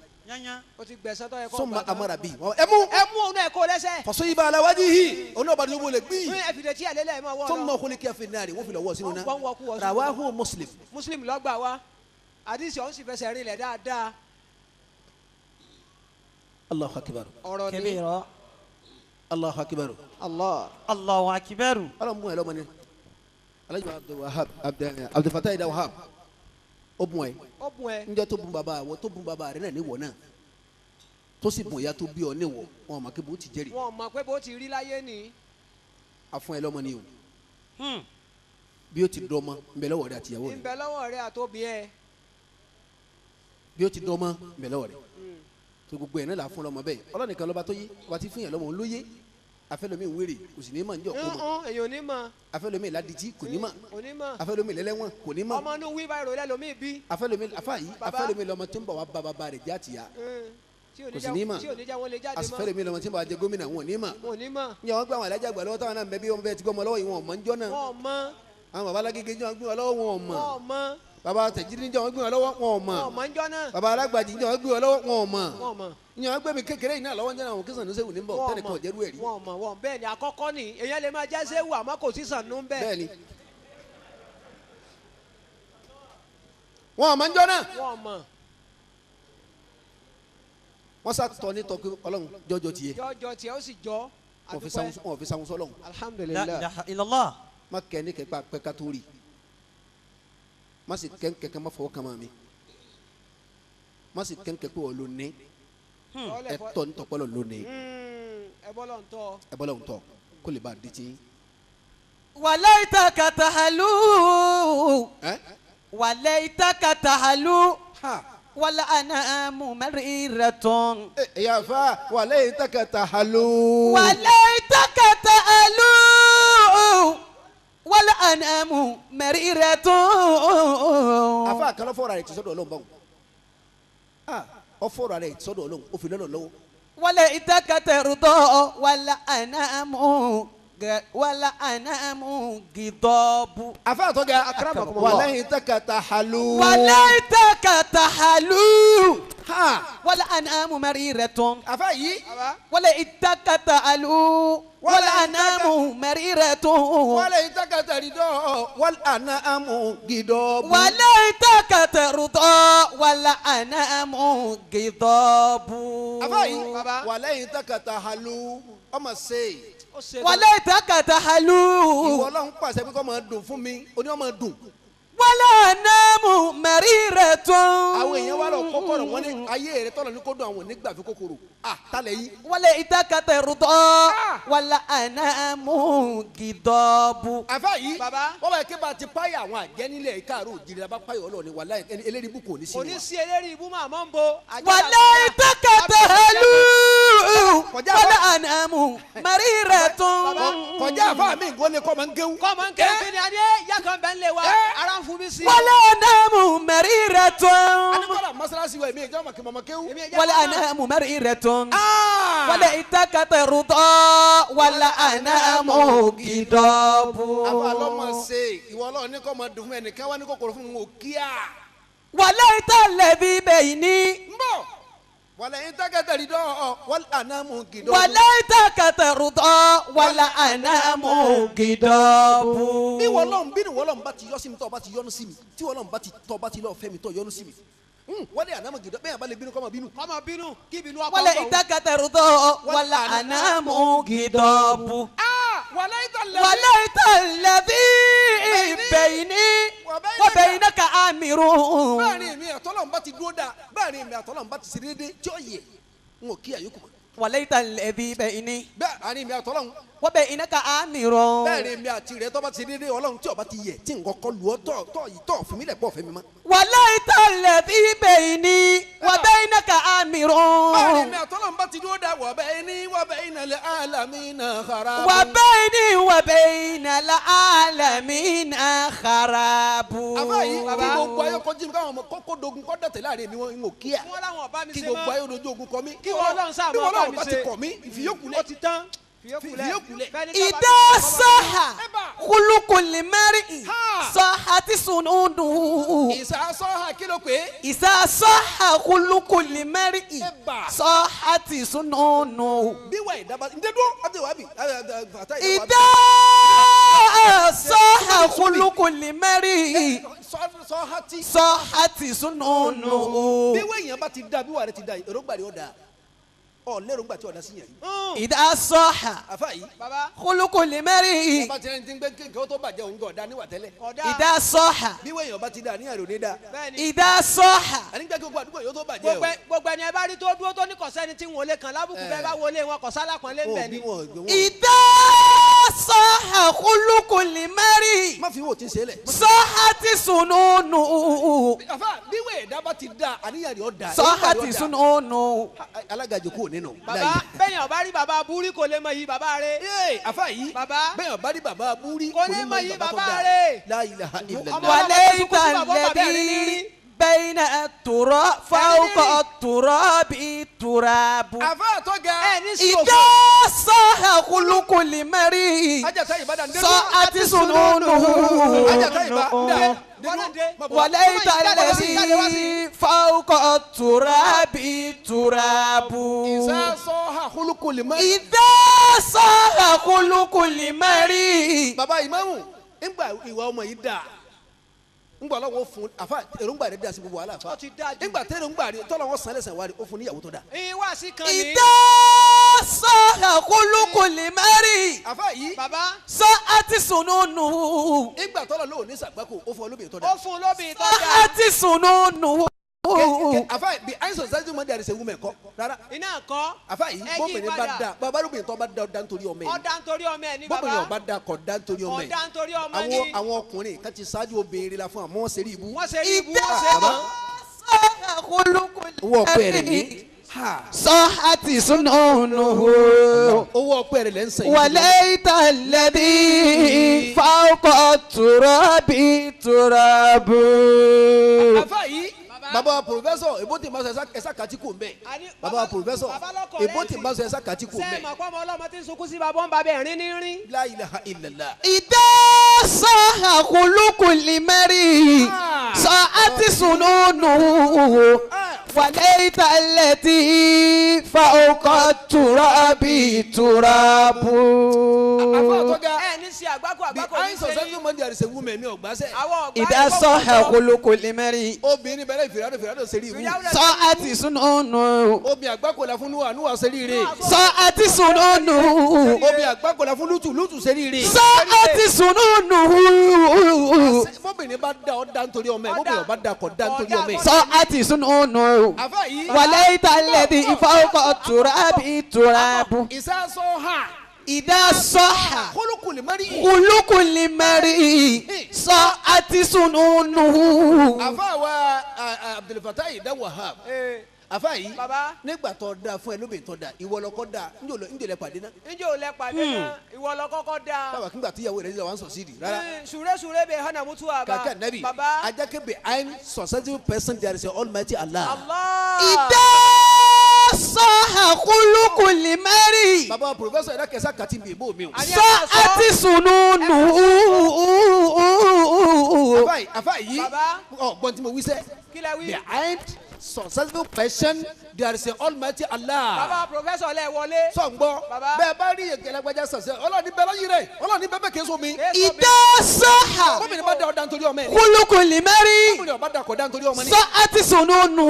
O ti gbẹ̀sán tó yẹ kó. Sọ́mà amara bi. Ẹ mú. Ẹ mú òun náà kó lẹ́sẹ̀. Faso yìí bá aláwájú yìí òun náà bá dúró lè gbìn. Ẹ fìdí tí alẹ́ lẹ́ẹ̀ máa wọ̀ lọ. Sọ́mà kólé kí a fi náà rè wọ́n fi lọ wọ́ sínú náà. Rawahu Muslim. Muslim ló gbà wá. Àdìsí ọ̀hún sì fẹsẹ̀ rinlẹ̀ dáadáa. Allahu akbar. Ọ̀rọ̀ ni. Kabira. Allahu akbar. Allah. Allahu akbar. Ọlọ́run mú ẹ lọ́mọ ni. Alhaji Abdul Wahab Abdul Fattah Wahab ó bùn ẹ. Ó bùn ẹ. Njẹ́ tó bùn bàbá àwọ̀ tó bùn bàbá rẹ̀ náà níwọ̀ náà tó sì bùn ìyá tó bí ọ níwọ̀ wọn mọ̀ pé bó ti jẹ́rìí. Wọn mọ̀ pé bó ti rí láyé ni. A fún ẹ lọ́mọ ni o. Bí ó ti dọ́mọ ń bẹ lọ́wọ́ rẹ àtìyàwó rẹ. Ń bẹ lọ́wọ́ rẹ àtòbí ẹ. Bí ó ti dọ́mọ ń bẹ lọ́wọ́ rẹ. Tó gbogbo ẹ̀ náà là fún lọ́mọ bẹ́ẹ̀ ọlọ́nìkan lọ́ba tó yé ọba tí fún yàn lọ́mọ lóye afẹlomi wéré kò sì ní ma njọ kó ma èyàn ò ní ma afẹlomi ladiji kò ní ma kò ní ma afẹlomi lẹlẹwọn kò ní ma ọmọ inú wí báyìí rò lẹlomi bí afẹlomi afa yìí afẹlomi lọmọ tí ń bọ̀ wá bá bàbá rẹ̀ jáde ya kò sì ní ma tí ò ní já wọn lè jáde mọ́ afẹlomi lọmọ tí ń bọ̀ wá jẹ gómìnà wọn ò ní ma wọn ò ní ma ní àwọn gbé àwọn alájà gbà lọ́wọ́ táwọn náà ń bẹ bí wọn bẹ ti gbọ́ ọmọ lọ́wọ́ yìí wọn ò mọ̀ ń jọ́ náà wọn ò mọ̀ àwọn baba alágége jọ gbé wọn lọ́wọ́ wọn ò mọ̀ wọn ò mọ̀ baba tẹ̀jírí jọ gbé wọn lọ́wọ́ wọn ò mọ̀ wọn ò mọ̀ ń jọ́ náà baba alágbàjì jọ gbé wọn lọ́wọ́ wọn ò mọ̀ wọn ò mọ̀ ìyẹn wọn gbé mi kékeré yìí náà lọ́wọ́ ń jẹ́ àwọn kí Sànúsì ní bọ̀ tẹ́nìkan ò jẹ́rú ẹ̀rí. wọn mọ̀ wọn bẹ́ẹ̀ ni àkọ́kọ́ ni èyàn lè máa jẹ́ sẹ́wù àmọ́ kò sí Sànú bẹ́ẹ̀. Bẹ́ẹ̀ ni wọn mọ̀ ń jọ́ náà. Wọn mọ̀. Wọ́n sá tọ́ ní tọ́ pé Ọlọ́run jọjọ tiẹ̀. Jọjọ tiẹ̀ ó sì jọ. Wọ́n fi sáwọn sọ́lọ́run. Alhamdulillah. La ilaha illallah. Má kẹ́ ní kẹ́kẹ́ pẹ́ ká tó rí má sì kẹ́ kẹ́kẹ́ má fọwọ́ kàn má mi má sì kẹ́ kẹ́kẹ́ pé wọ́n ló ní ẹtọ ntọkpọlọ lónìí. Ẹbọlọ ntọ. Ẹbọlọ ntọ kó lè ba di ti. Walaitaka tahalu. Walaitaka tahalu. Wala anamu mariratun. Yafa walaitaka tahalu. Walaitaka tahalu. Wala anamu mariratun. Afa kala fọra rẹ ti sọ́dọ̀ Ọlọ́run báwo. Ọfọrọ rẹ sọ́dọ̀ Ọlọ́run ó fi lọ́nà lọ́wọ́. Wala itaka tardo wala anamu wala anamu gidabu. Afa àtọ́jà wala itaka tahalu. Wala itaka tahalu. Wala anamu mariratun. Afa yìí. Wala itaka tahalu. Wala anamu mariratun. Wala itaka tardo wala anamu gidabu. Wala itaka tardo wala anamu gidabu. Afa yìí. Wala itaka tahalu. Ọmọ sèé. Wala itaka tahalu. Ìwọ Ọlọ́run pàṣẹ pé kó máa dùn fún mi, ó ní ó máa dùn. Wala anamu mariratun. Àwọn èèyàn wà lọ kókòrò wọn ní ayé rẹ tọ́lọ̀ ní kó dùn àwọn onígbà fi kókòrò. À tálẹ̀ yìí. Wala itaka tardo wala anamu gidabu. Àfa yìí wọ́n bá yẹ kí bá ti páyà àwọn àjẹ́ nílẹ̀ káàró òjìrì la bá páyà Ọlọ́run wàlá eléyìí ibú kò ní sí wa. Kò ní sí eléyìí ibú máa mọ́ ń bo. Wala itaka tahalu. Wala anamu mariratun. Kọjá àfa mi nǹkan lè kọ́ máa ń kéwú. Kọ́ máa ń kéwú kí ni a ní yá kan bẹ́ẹ̀ ń lé wa ara ń fún mi sí. Wala anamu mariratun. Anikola masalasi wa èmi ìjọba màkì màmá kéwú. Wala anamu mariratun. Wala itaka tardo wala anamu gidabu. Àfa lọ́mọ ṣe ìwọ Ọlọ́run ní kọ́ máa dùn fún ẹnìkan wá ní kòkòrò fún mi ò kíá. Wala italladhi bayni. Ń bọ̀. Wala itaka tardo wala anamu gidabu. Wala itaka tardo wala anamu gidabu. Bí wọlọ́n bí wọlọ́n bá ti yọ sí mi tọ́ bá ti yọnu sí mi tí wọlọ́n bá ti tọ́ bá ti lọ́ọ́ fẹ́ mi tọ́ yọnu sí mi. Wala anamu gidabu bẹ́ẹ̀ bá lè bínú kọ́ máa bínú. Kọ́ máa bínú kí bínú ọkọ̀ Wala itaka tardo wala anamu gidabu. Wala italladhi bayni wa baynaka amirun. Bẹ́ẹ̀ni mi àtọ́. àtọ́lọ́run bá ti dúró dáa báàrin èmi àtọ́lọ́run bá ti ṣe déédéé tí ó yẹ n ò kí àyókù mọ́. Wàlẹ́yìntà lẹ́bí bẹ́ẹ̀ ni. Bẹ́ẹ̀ àárín mi àtọ́lọ́run. Wọ́n bẹ iná ka àmì rọ. Bẹ́ẹ̀ ni mi àti rẹ tó bá ti déédéé Ọlọ́run tí ó bá ti yẹ tí nǹkan kọ lù ọ́ tọ̀ tọ̀ yìí tọ̀ fún mi lẹ̀ pọ̀ fẹ́ mi mọ́. Wàlẹ́yìntà lẹ́bí bẹ́ẹ̀ ni. Wọ́n bẹ iná ka àmì rọ. Bẹ́ẹ̀ ni mi àtọ́lọ́run bá ti dúró dáa wọ́n bẹ́ẹ̀ ni wọ́n bẹ́ẹ̀ iná lẹ́ àlàmínà kharabu. Wọ́n bẹ́ẹ̀ ni wọ́n bẹ́ẹ̀ iná lẹ́ àlàmínà kharabu. Àbá yìí kí gbogbo ayé kọjú mi káwọn ọmọ kókó dogun kọ́ dọ̀tẹ̀ láàrin mi wọn ò kíá. Kí gbogbo ayé dojú ogun kọ mí. Kí Ọlọ́run sáà máa bá mi bá ti kọ̀ mí ìfìyókùlẹ̀. Ó ti tán. Ìfìyókùlẹ̀. Ìdá sọ́hà kúlùkùlì mẹ́rin sọ́hà tí sùnúdù. Ìsà sọ́hà kí ló pé? Ìsà sọ́hà kúlùkùlì mẹ́rin sọ́hà tí sùnúdù. Bí wà ìdábà ǹdẹ́ dúró àti wàbí. Ìdá sọ́hà kúlùkùlì mẹ́rin sọ́hà tí sùnúdù. Bí wà èèyàn bá ti da bí wà rẹ ti da èròǹgbà rẹ ó da. Ọ lérò ńgbà tí ọ̀dà sí yẹn yìí. Ìdá sọ́hà. Àfa yìí. Baba. Kúlùkùlì mẹ́rin. Bàbá tí ẹni tí ń gbé kéèké ó tó bàjẹ́ òun gan ọ̀dà níwà tẹ́lẹ̀. Ìdá sọ́hà. Bí wẹ́yìn ọba ti dà ní àrò ní dà. Ìdá sọ́hà. Ẹni gbẹ́ kí gbogbo àdúgbò yóò tó bàjẹ́ o. Gbogbo ẹni ẹ bá rí tó dúró tó ní kọ̀sẹ́ni tí ń wọlé kan lábùkù bẹ́ẹ̀ bá wọlé wọn kọ̀sálà kan lé ń bẹ̀ ni. Ìdá sọ́hà kúlùkùlì mẹ́rin. Má fi wo ti ń ṣe lẹ̀. Sọ́hà ti sùnúnù. Àfa bí wẹ́yìn dá bá ti dà àníyàn rẹ̀ ọ̀ dà. Sọ́hà ti sùnúnù. Alága jòkó nínú. Baba bẹ́yìn ọba rí baba búrí kò lè mọ yìí baba rẹ̀. Ee àfa yìí. Baba bẹ́yìn ọba rí baba búrí kò lè mọ yìí baba rẹ̀. La ilaha illallah. Wàlẹ́ ìtàlẹ́bí bẹ́yìn tùrọ̀ fáwọkọ̀ tùrọ̀ bí tùràbù. Àfa àtọ́gà. Ìdá sọ́hà kúlùkùlì mẹ́rin. Sọ àti sùnúnù. Wàlẹ́ ìtàlẹ́bí fáwọkọ̀ tùrọ̀ bí tùràbù. Ìdá sọ́hà kúlùkùlì mẹ́rin. Ìdá sọ́hà kúlùkùlì mẹ́rin. Bàbá ìmáàmù ńgbà ìwà ọmọ yìí dáa ńgbà ọlọ́wọ́ fún àfa èròǹgbà rẹ̀ dá sí gbogbo wàhálà àfa ńgbà tẹ èròǹgbà rẹ̀ tọ́lọ́wọ́ sàn lẹ́sàn wá rẹ̀ ó fún níyàwó tó dáa. Ìwà sí kan ní. Ìdá sọ́hà kúlùkùlì mẹ́rin. Àfa yìí. Bàbá. Sọ àti sùnúnù. Ńgbà tọ́lọ̀ lóò ní sàgbákò ó fún olóbìnrin tó dáa. Ó fún olóbìnrin tó dáa. Sọ àti sùnúnù. Àfa bí àìsàn sáájú mọ́ di àdìsẹ́ wúmẹ̀ kọ́ rárá. Iná kọ́. Àfa yìí bóbìnrin bá da bàbá lóbìnrin tó bá da ọ̀dà nítorí ọmọ ẹ̀. Ọ̀dà nítorí ọmọ ẹ̀ ní bàbá. Bóbìnrin ọba da kọ̀ da nítorí ọmọ ẹ̀. Ọ̀dà nítorí ọmọ ní. Àwọn ọkùnrin kan ti ṣáájú obìnrin la fún àmọ́ wọ́n ṣe rí ibú. Wọ́n ṣe rí ibú wọ́n ṣe mọ́. Owó ọpẹ́ rẹ̀ ní. Sọ àti sùnúnù. Owó ọpẹ́ rẹ̀ lẹ́ ń sẹ́yìn. Wàlẹ́ ìtàlẹ́bí fáwọkọ̀ tùrọ̀ bí tùràbù. Àfa yìí. Baba professor ebo tí ma sọ ẹsà kàtí kò mbẹ. Baba professor ebo tí ma sọ ẹsà kàtí kò mbẹ. Sẹ́ẹ̀ mọ̀ pọ́nmọ́ ọlọ́mọ tí ń sunkún sí bàbá ń bàbá ẹ̀rín ní rín. La ilaha illallah. Ìdá sọ́hà kúlùkùlì mẹ́rin sọ àti sùnúnù wàlẹ́ ìtàlẹ́tì fáwọkọ̀ tùrọ̀ bí tùràbù. Ẹ ní sí àgbákò àgbákò ní sẹ́yìn. Bí àìsàn sẹ́yìn mọ́ di àrìsẹ̀ wú mẹ́mí ọ̀gbá sẹ́. Ìdá sọ́hà kúlùkùlì mẹ́rin. Obìnrin bẹ̀rẹ̀ fìràdò fìràdò sẹ́rí ìwú. Sọ àti sùnúnù. Obìnrin àgbákò la fún Núwà Núwà sẹ́rí rè. Sọ àti sùnúnù. Obìnrin àgbákò la fún Lútù Lútù sẹ́rí rè. Sọ àti sùnúnù. Bóbìnrin bá da ọ́ da nítorí ọmọ ẹ̀ bóbìnrin ọba da kọ̀ da nítorí ọmọ ẹ̀. Sọ àti sùnúnù. Wàlẹ́ ìtàlẹ́dì ìfọwọ́kọ̀ tùràbí tùràbù. Ìsásọ́ ha. Ìdá sọ́hà kúlùkùlì mẹ́rin. Kúlùkùlì mẹ́rin sọ àti sùnúnù. Àfa wa Abdulfatai Dan Wahab. Àfa yìí nígbà tó da fún ẹ lóbìnrin tó da ìwọ lọkọ da njò lẹ pàdé náà. Njò lẹ pàdé náà ìwọ lọ kọ́kọ́ da. Báwa kí n gbà tí ìyàwó rẹ ní wàá sọ sídìí rárá. Sùrẹ́sùrẹ́ bẹ hànà mutu àbá. Kàkà nẹ́bì ajáke behind successful person there is a almighty Allah. Allah. Ìdá sọ́hà kúlùkùlì mẹ́rin. Bàbá professor ẹ̀dá kẹsà kàtí mi ìbò mi o. Sọ àti sùnúnù. Àfa yìí ọgbọ́n tí mo wí sẹ́. Behind successful person there is a almighty Allah. Bàbá professor lẹ wọlé. Sọ ń gbọ́ bẹ́ẹ̀ bá rí ìgbẹ́lágbájá sàṣẹ ọlọ́ọ̀ni bẹ́ẹ̀ lọ́yìn rẹ̀ ọlọ́ọ̀ni bẹ́ẹ̀ bẹ́ẹ̀ kì í so mi. Ìdá sọ́hà Gómìnà bá da ọ̀dà nítorí ọmọ ẹ̀. kúlùkùlì mẹ́rin. Gómìnà bá da kọ̀dá nítorí ọmọ ní. Sọ àti sùnúnù.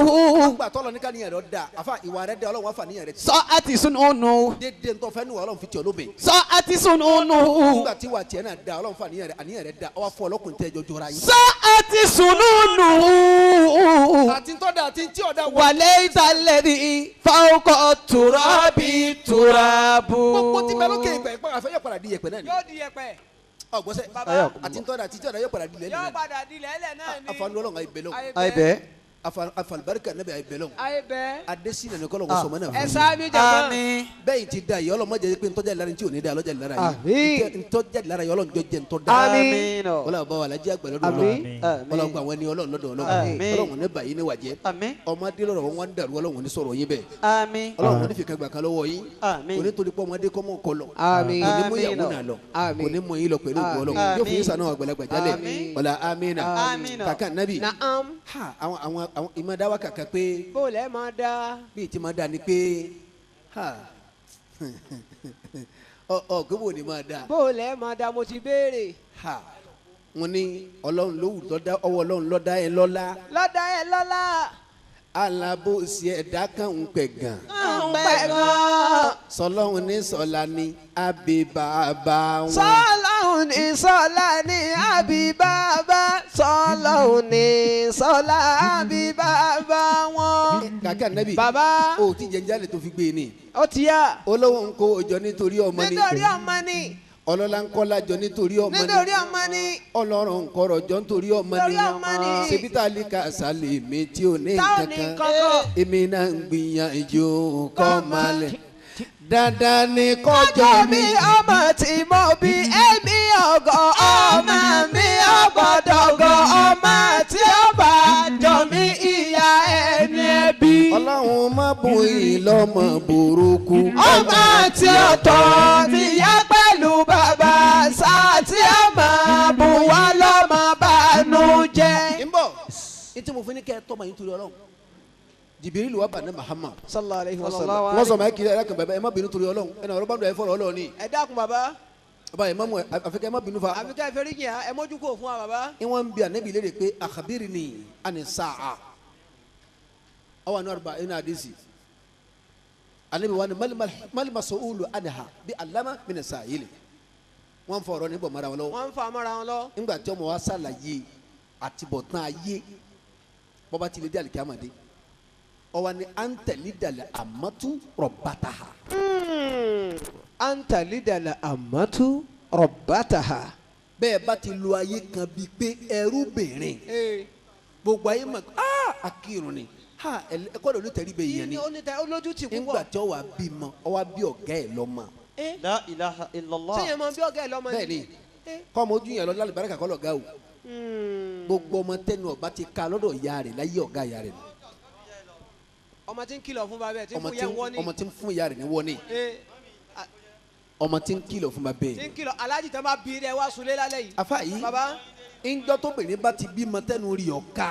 Nígbà tọ́lọ ní káníyàn rẹ̀ da àfa ìwà rẹ̀ da ọlọ́run àfa níyàn rẹ̀. Sọ àti sùnúnù. Dédé ntọ́ fẹ́ níwà ọlọ́run fi tì ọ́ lóbe. Sọ àti sùnúnù. Nígbà tí wà tiẹ̀ náà da ọlọ́run fa níyàn rẹ̀ àníyàn rẹ̀ da ọwọ́ fún ọlọ́kùnrin tẹ́ jọ jọra yín. Sọ àti sùnúnù. Àti ntọ́da àti ntí ọ̀dà wọ. وليس الذي فوق التراب تراب. Gbogbo tí bẹ́ẹ̀ lókè ìgbà ìpàdé àfẹ́ yóò padà di yẹ̀pẹ̀ náà ni. Yóò di yẹ̀pẹ̀. Ọ̀gbọ́sẹ̀ àti ntọ́da àti ntí ọ̀dà yóò padà di lẹ́nu Yóò náà ni. padà di lẹ́lẹ̀ náà ni. Afanu Ọlọ́run ayi bẹ̀lọ́n. Ayibẹ. Afalibarika nabi ayi bẹ̀lọ́n. Ayibẹ. Adesina ni kọ́lọ̀ kò sọmọ náà Ẹ fún mi. sáámi jàmá. Àmín. Bẹ́ẹ̀ ti da yìí ọlọ́mọdé pé ntọ́jà lára tí ò ní da ọlọ́jà lára yìí. Àmín. Ntọ́jà lára yìí ọlọ́njọ́ jẹ́ ntọ́ da. Àmín. Ọlọ́run bá wà lájẹ́ àgbà lọ́dọ̀ Àmín. Ọlọ́run. Ọlọ́run gba àwọn ẹni Ọlọ́run lọ́dọ̀ Ọlọ́run. Àmín. Ọlọ́run ní bàyí ní wàjẹ́. Àmín. Ọmọdé lọ́rọ̀ wọn wá ń dàrú Ọlọ́run ní sọ̀rọ̀ yín bẹ́ẹ̀. Àmín. Ọlọ́run ní fìkan gbà kan lọ́wọ́ yín. Àmín. Kò ní torí pé ọmọdé kọ́ mọ́ kọ lọ. Àmín. Kò ní mú Àmín. ìyàwó náà lọ. Àmín. Kò ní mú yín lọ pẹ̀lú ògùn Ọlọ́run. Àmín. Yóò fi yín sànú àwọn àgbàlagbà jálẹ̀. Àmín. Ọ̀la amínà. Àmín. Kàkà nábì. Naam. Ha àwọn àwọn àwọn ìmọ̀dáwà kàkà pé Bó lẹ́ máa da. bíi ti máa da ni pé ha ọ ọ gbogbo ni máa da Bó lẹ́ máa da mo ti béèrè. ha wọn ní Ọlọ́run ló wù lọ́dá ọwọ́ Ọlọ́run lọ́dá ẹ lọ́lá Lọ́dà ẹ lọ́lá. alábòsí ẹ̀dá kan ń pẹ̀ gan Ń pẹ́ gan. sọlọ́run ní sọlá ní àbí bàbá wọn. Sọláhùn ní sọlá ní àbí bàbá. Sọláhùn ní sọlá àbí bàbá wọn. Kàkà nẹ́bì Bàbá. o ti jẹ́ njálẹ̀ tó fi gbé e ní. Ó ti yá. Olówó ń kó òjò nítorí ọmọ ni Nítorí ọmọ ni. ọlọ́lá ń kọ́lá jọ nítorí ọmọ ni Nítorí ọmọ ni. ọlọ́run ń kọ́rọ̀ jọ nítorí ọmọ ni Nítorí ọmọ ni. sebítàlíkà sálẹ̀ mi tí ò ní Táwọn ní nǹkan kan kankan. èmi náà ń gbìyànjú kọ́ máa lẹ̀ dandan ni kọjọ Ọjọ́ mi. mi ọmọ tí mo bí èmi ọgọ ọmọ mi ọgbọdọgọ ọmọ tí ó bá jọ mí ìyá ẹni ẹbí. Ọlọ́run má bùn yín lọ́mọ burúkú. Ọmọ tí ó tọ́ ti yá pẹ̀lú bàbá sá tí ó máa bù wá lọ́mọ bánú jẹ́. ń bọ̀ ní tí mo fi ní kẹ́ ẹ tọ́ ma yín torí Ọlọ́run Jìbìrìlù wà bàní Muhammad Sallallahu alayhi wa sallam. wọ́n sọ ma ẹ kiri ẹ kàn bàbá ẹ má bínú torí Ọlọ́run ẹ nà ọ̀rọ̀ bá dùn ẹ fọ̀rọ̀ Ọlọ́run ni Ẹ dákun bàbá. ọba ẹ má mú àfikẹ́ ẹ má bínú fa. Àbí ká ẹ fẹ́rí jìn á, ẹ mójú kò fún wa bàbá. Ní wọ́n ń bi ànábì léèrè pé àkàbírì àní sáà ọwọ́ àná àrùbá ẹni àdìsí ànábì wa ni malima sọ́ọ́lù àníhà bí alama mina sáyìlì wọ́n fọ ọ̀rọ̀ níbọ̀ mara wọn lọ́wọ́ Wọ́n ń fa mọ́ra wọn lọ. ńgbà tí ọmọ wa sàlàyé àtibọ̀tán ayé bọ́ba ti lè dé àlìkámàdé ọwọ́ ni àǹtẹ̀lídàlẹ̀ àmọ́tú rọ̀bàtàhà Anta lidala amatu rabbataha. bẹ́ẹ̀ bá ti lo ayé kan bíi pé ẹrúbìnrin gbogbo ayé mọ̀ ah akírun ni ha ẹ̀kọ́ ló ní tẹ̀rí bẹ yẹn ni Ní olójú tì ńgbà púpọ̀. tí ó wà bímọ ó wá bí ọ̀gá ẹ̀ lọ́mọ La ilaha illallah. Sẹ́yìn mọ bí ọ̀gá ẹ̀ lọ́mọ ni. bẹ́ẹ̀ ni kọ́ ọmọ ojú yẹn lọ lálẹ́ baraka kọ́ lọ́gá o gbogbo ọmọ tẹnu ọba ti ka lọ́dọ̀ ìyá rẹ̀ láyé ọ̀gá ìyá rẹ̀ ni Ọmọ tí ń kìlọ̀ fún bàbá ẹ̀ tí ń ọmọ fún tí yẹn wọ́n ní. ọmọ tí ń fún ìyá rẹ̀ ní wọ́n ní ọmọ tí ń kìlọ̀ fún bàbá Tí ń ẹ̀ kìlọ̀ aláàjì tán bá bí rẹ̀ wá sulé lálẹ́ yìí. afa yìí Bàbá. ńjọ́ tóbìnrin bá ti bímọ tẹnu rí ọ̀ka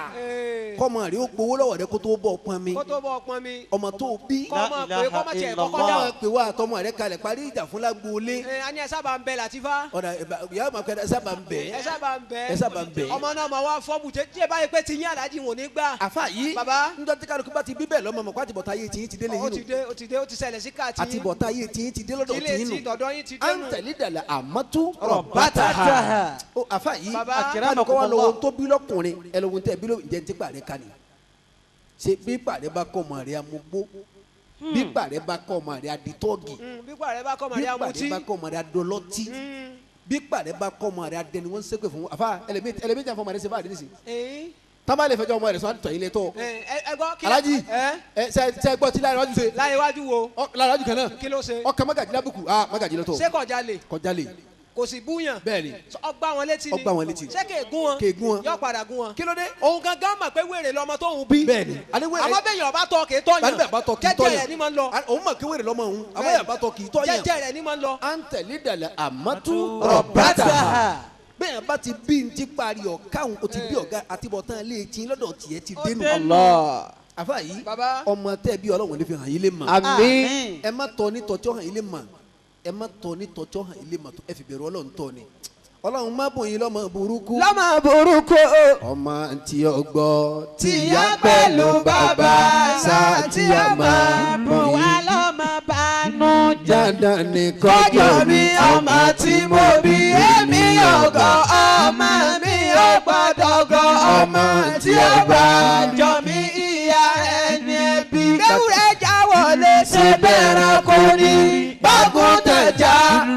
kọ́mọ rẹ̀ ó gbowó lọ́wọ́ rẹ̀ kó tó bọ̀ pọn mi Kó tó bọ̀ pọn mi. ọmọ tó bí Kọ́ máa pè é kọ́ máa tiẹ̀ kọ́kọ́ kọ́ máa dáhùn. pè wá àtọmọ rẹ̀ kalẹ̀ parí ìjà fún lágboolé A ní ẹ sábà ń bẹ Làtífá. ọ̀dà ìyá ọmọ akẹ́dẹ́ ẹ sábà ń bẹ̀ Ẹ sábà ń bẹ. ẹ sábà ń bẹ̀. Ọmọ náà máa wá fọ́ bùjẹ́ tí ẹ báyìí pé ti yín aláàjì wò ní gbà. àfa yìí Bàbá. ńjọ́ tí kálukú bá ti bí bẹ́ẹ̀ lọ́mọ mọ̀ kó àtibọ̀tá ayé tiyín ti délé Ó yín ti nù dé ó ti dé ó ti ṣẹlẹ̀ sí káàtì. àtibọ̀tá ayé tiyín ti dé lọ́dọ̀ Ilé tiyín tí nù tọ̀dọ̀ yín ti dé à ń nù. tẹ̀lé dàlẹ̀ àmọ́tú Rọ̀bátàhà. ó àfa yìí Bàbá. kálukú wa lọ́wọ́ tó bí lọ́kùnrin ẹ lọ́wọ́ tẹ́ bí ló ǹjẹ́ ti pàrẹ́ ká ni ṣe bí pàrẹ́ bá kọ́ ọmọ rẹ̀ amúgbó bí pàrẹ́ bá kọ́ ọmọ rẹ̀ aditọ́ọ̀gì Bí pàrẹ́ bá kọ́ ọmọ bí rẹ̀ amutí. pàrẹ́ bá kọ́ ọmọ rẹ̀ adọlọ́tí bí pàrẹ́ bá kọ́ ọmọ rẹ̀ adẹni wọ́n ń ṣépè fún àfa ẹlẹ́mìí tí a fọ ọmọ rẹ̀ ṣe bá àdé nísì tábà lè fẹjọ́ ọmọ rẹ̀ sọ àtọ̀ ilé tó Ẹ gbọ́ kí alájì ẹ ṣe gbọ́ tí lára wájú ṣe láyé wájú wo lára wájú kan náà kí ló ṣe. ọkàn mọ́gàjì lábùkù ah mọ́gàjì lọ́tọ̀ Ṣé kọjá lè kọjá lè kò sì búyàn. bẹ́ẹ̀ ni Ọgbà wọn létí ni. Ọgbá wọn létí. Ṣé kè gún wọn. Kè gún wọn. Yọ padà gún wọn. kí ló dé Òun gangan mọ̀ pé wèrè lọmọ tóun bí. bẹ́ẹ̀ ni alẹ́ wẹ̀rẹ̀ Àmọ́ bẹ́ẹ̀ yàn bá tọ́ kì í tọ́yàn. bàbá bá tọ́ kì í tọ́yàn Jẹ́jẹ́ rẹ̀ ni máa ń lọ. òun mọ̀ kí wèrè lọ́mọ òun àmọ́ yàn bá tọ́ kì í tọ́yàn Jẹ́jẹ́ rẹ̀ ni máa ń lọ. à ń tẹ̀lé dàlẹ̀ àmọ́tú Rọ̀bátàhà. bẹ́ẹ̀ bá ti bí n ti parí ọ̀ká òun o ti bí ọ̀gá àtibọ̀tán ilé tí lọ́dọ̀ tiẹ̀ ti dénú. Allah. àfa yìí Bàbá. ọmọ tẹ́ bí Ọlọ́run ní fi hàn yín lé mà. Àmín. ẹ má tọ́ ní tọ́jọ́ hàn yín lé mà ẹ má tọ́ ní tọ́jọ́ hàn yín lé mà ẹ fi bẹ̀rù Ọlọ́run tọ́ ni. Ọlọ́run má bùn yín lọ́mọ burúkú. Lọ́mọ burúkú. ọmọ tí ó gbọ́ Tìyá pẹ̀lú bàbá sá tí a máa bùn wá lọ́mọ bánú jẹ́. dandan ni Kọjọ kọjọ mi ọmọ tí mo bí èmi ọgọ ọmọ mi ò gbọ́dọ̀ gọ ọmọ tí ó bá jọ mí ìyá bẹ́ẹ̀rẹ̀ kò ní bágùntàn já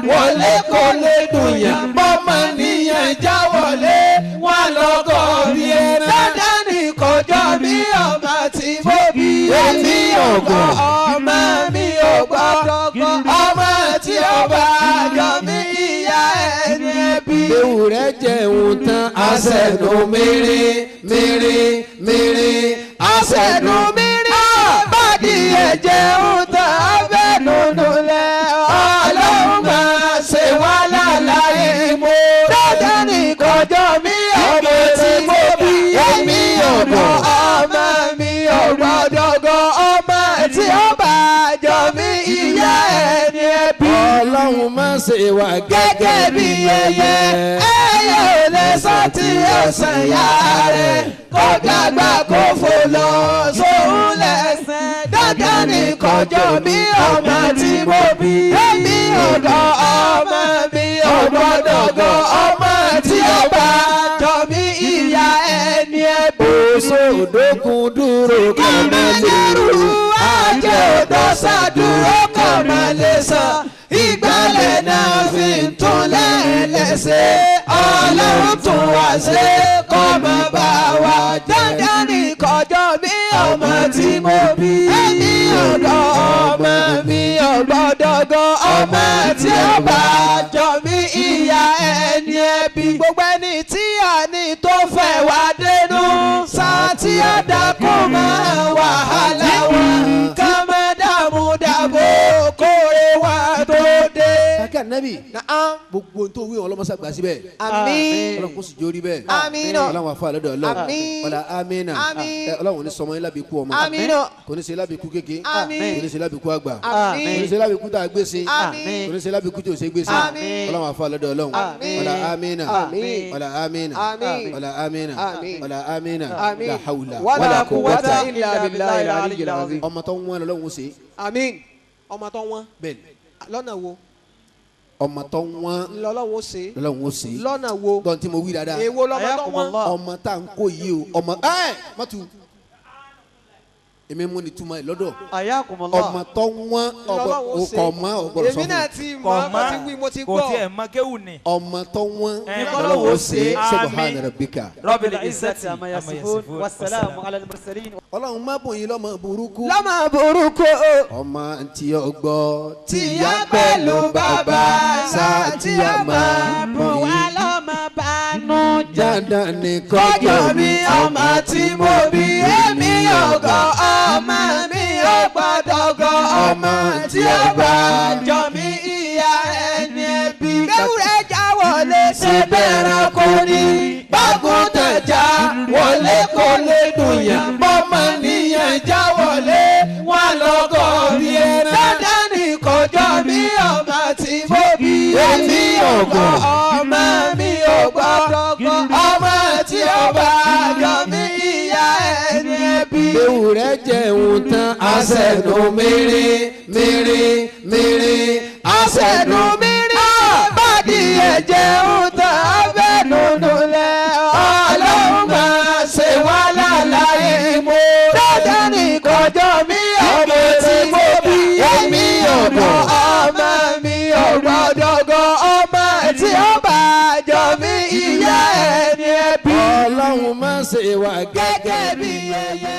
wọlé kò lè dùn yàn bọ́mọ nìyẹn já wọlé wọn lọ́gọ́ bí ẹran. Dandan ni kọjọ́ mi ọmọ tí mo bí èmi ọ̀gọ̀ ọmọ mi ò gbọ́dọ̀ gbọ́ ọmọ tí ó bá jọ mí ìyá ẹni ẹbí. Ewúrẹ́ jẹun tán aṣẹ́nu mìírí mìírí mìírí aṣẹ́nu mìírí bàdí ẹ̀jẹun tán abẹ́nu nulẹ̀ ọlọ́run máa ṣe wá láláyé mo. Dandan ni kọjọ́ mi ọmọ tí mo bí èmi ọ̀gọ̀ ọmọ mi ò gbọ́dọ̀ gọ́ ọmọ tí ó bá jọ mí ìyá ẹni ẹbí. Ọlọ́run má ṣe wá gẹ́gẹ́ bí ẹyẹ ẹyẹ ò lè sọ tí ó sàn yá rẹ̀ kó dàgbà kó fò lọ sóhun lẹ́sẹ̀. Dandan ni kọjọ́ mi ọmọ tí mo bí èmi ọ̀dọ́ ọmọ mi ò gbọ́dọ̀ gọ́ ọmọ tí ó bá jọ mí ìyá ẹni ẹbí. Òṣòdókun dúró kọ́mọlẹ́rù ajé òdòṣà dúró kọ́mọlẹ́sàn ìgbàlẹ̀ náà fi ń tún lẹ́ẹ̀lẹ́sẹ̀ ọlọ́run tún wá ṣe kọ́mọ bá wa. Dandan ni kọjọ́ mi ọmọ tí mo bí èmi ọ̀dọ́ ọmọ mi ò gbọ́dọ̀ gọ́ ọmọ tí ó bá jọ mí ìyá ẹni ẹbí. Gbogbo ẹni tí a ní tó fẹ́ wá dénú sátí àdàkùn máa wàhálà wọn ká má dààmú dàbò kóre wá tó dé. Kàkà nẹ́bì gbogbo tó wí wọn lọ́mọ́sá gbà síbẹ̀. Àmín. Ọlọ́run kò sì jórí bẹ́ẹ̀. Àmín. Ọlọ́run àfa àlọ́dọ̀ ọlọ́run. Àmín. Ọlá amínà. Àmín. Ọlọ́run ní sọmọ yín lábí kú ọmọ. Àmín. Kò ní ṣe lábí kú kéke. Àmín. Kò ní ṣe lábí kú àgbà. Àmín. Kò ní ṣe lábí kú tá a gbé sí. Àmín. Kò ní ṣe lábí kú tí ò ṣe gbé sí. Àmín. Ọlọ́run àfa àlọ́dọ̀ ọlọ́run. Àmín. Ọlá amínà. Àmín. Ọlá amínà. Àmín. Ọlá amínà. Àmín. Ọlá amínà. Àmín. La hawla Wala quwwata illa billahi al-aliyyil azim. Ọmọ tó ń wọ́n lọ́lọ́run ṣe. Àmín. Ọmọ tó wọ́n Bẹ́ẹ̀ lọ́nà wo ọmọ tó ń wọ́n lọ́lọ́run ó ṣe lọ́lọ́run ó ṣe. lọ́nà wo Gbọ́n tí mo wí dáadáa. èwo lọ́mọ tó wọ́n. Ọmọ tá à ń kó yìí o ọmọ ẹ mọ́tò èmi mú ni túmọ̀ ẹ lọ́dọ̀ ọmọ tó wọ́n ọkọ̀ mọ́ ọgbọ̀rọ̀ sọ èmi fún náà ti mọ̀ mo ti wí mo ti kò gbọ́. tiẹ̀ mọ kéwù ni. ọmọ tó wọ́n lọ́lọ́run ó ṣe subhana rabbika. Rabbil izzati izzati amma yasifun wassalamu ala al-mursalin. Ọlọ́run má bùn yín lọ́mọ burúkú. Lọ́mọ burúkú ọmọ tí ó gbọ́ tìyá pẹ̀lú bàbá sá tí a máa bùn wá lọ́mọ bánú jẹ́. dandan ni kọjọ́ mi ọmọ tí mo bí èmi ọ̀gọ́ ọmọ mi ò gbọ́dọ̀ gọ́ ọmọ tí ó bá jọ mí ìyá ẹni ẹbí. Ewúrẹ́ já wọlé ṣe bẹ́ẹ̀rẹ̀ kò ní bágùntàn já wọlé kò lè dùn yàn bọ́mọ nìyẹn já wọlé wọn lọ́gọ́ bí ẹran. Dandan ni kọjọ́ mi ọmọ tí mo bí èmi ọ̀gọ́ ọmọ mi ò gbọ́dọ̀ gọ́ ọmọ tí ó bá jọ mí ìyá ẹni ẹbí. Ewúrẹ́ jẹun tán aṣẹ́nu mìírí mìírí mìírí aṣẹ́nu mìírí bàdí ẹ̀jẹun tán abẹ́nu nulẹ̀ ọlọ́run máa ṣe wá láláyé mo. Dandan ni kọjọ́ mi ọmọ tí mo bí èmi ọ̀gọ́ ọmọ mi ò gbọ́dọ̀ gọ́ ọmọ tí ó bá jọ mí ìyá ẹni ẹbí. Ọlọ́run má ṣe wá Gẹ́gẹ́ bí ẹyẹ.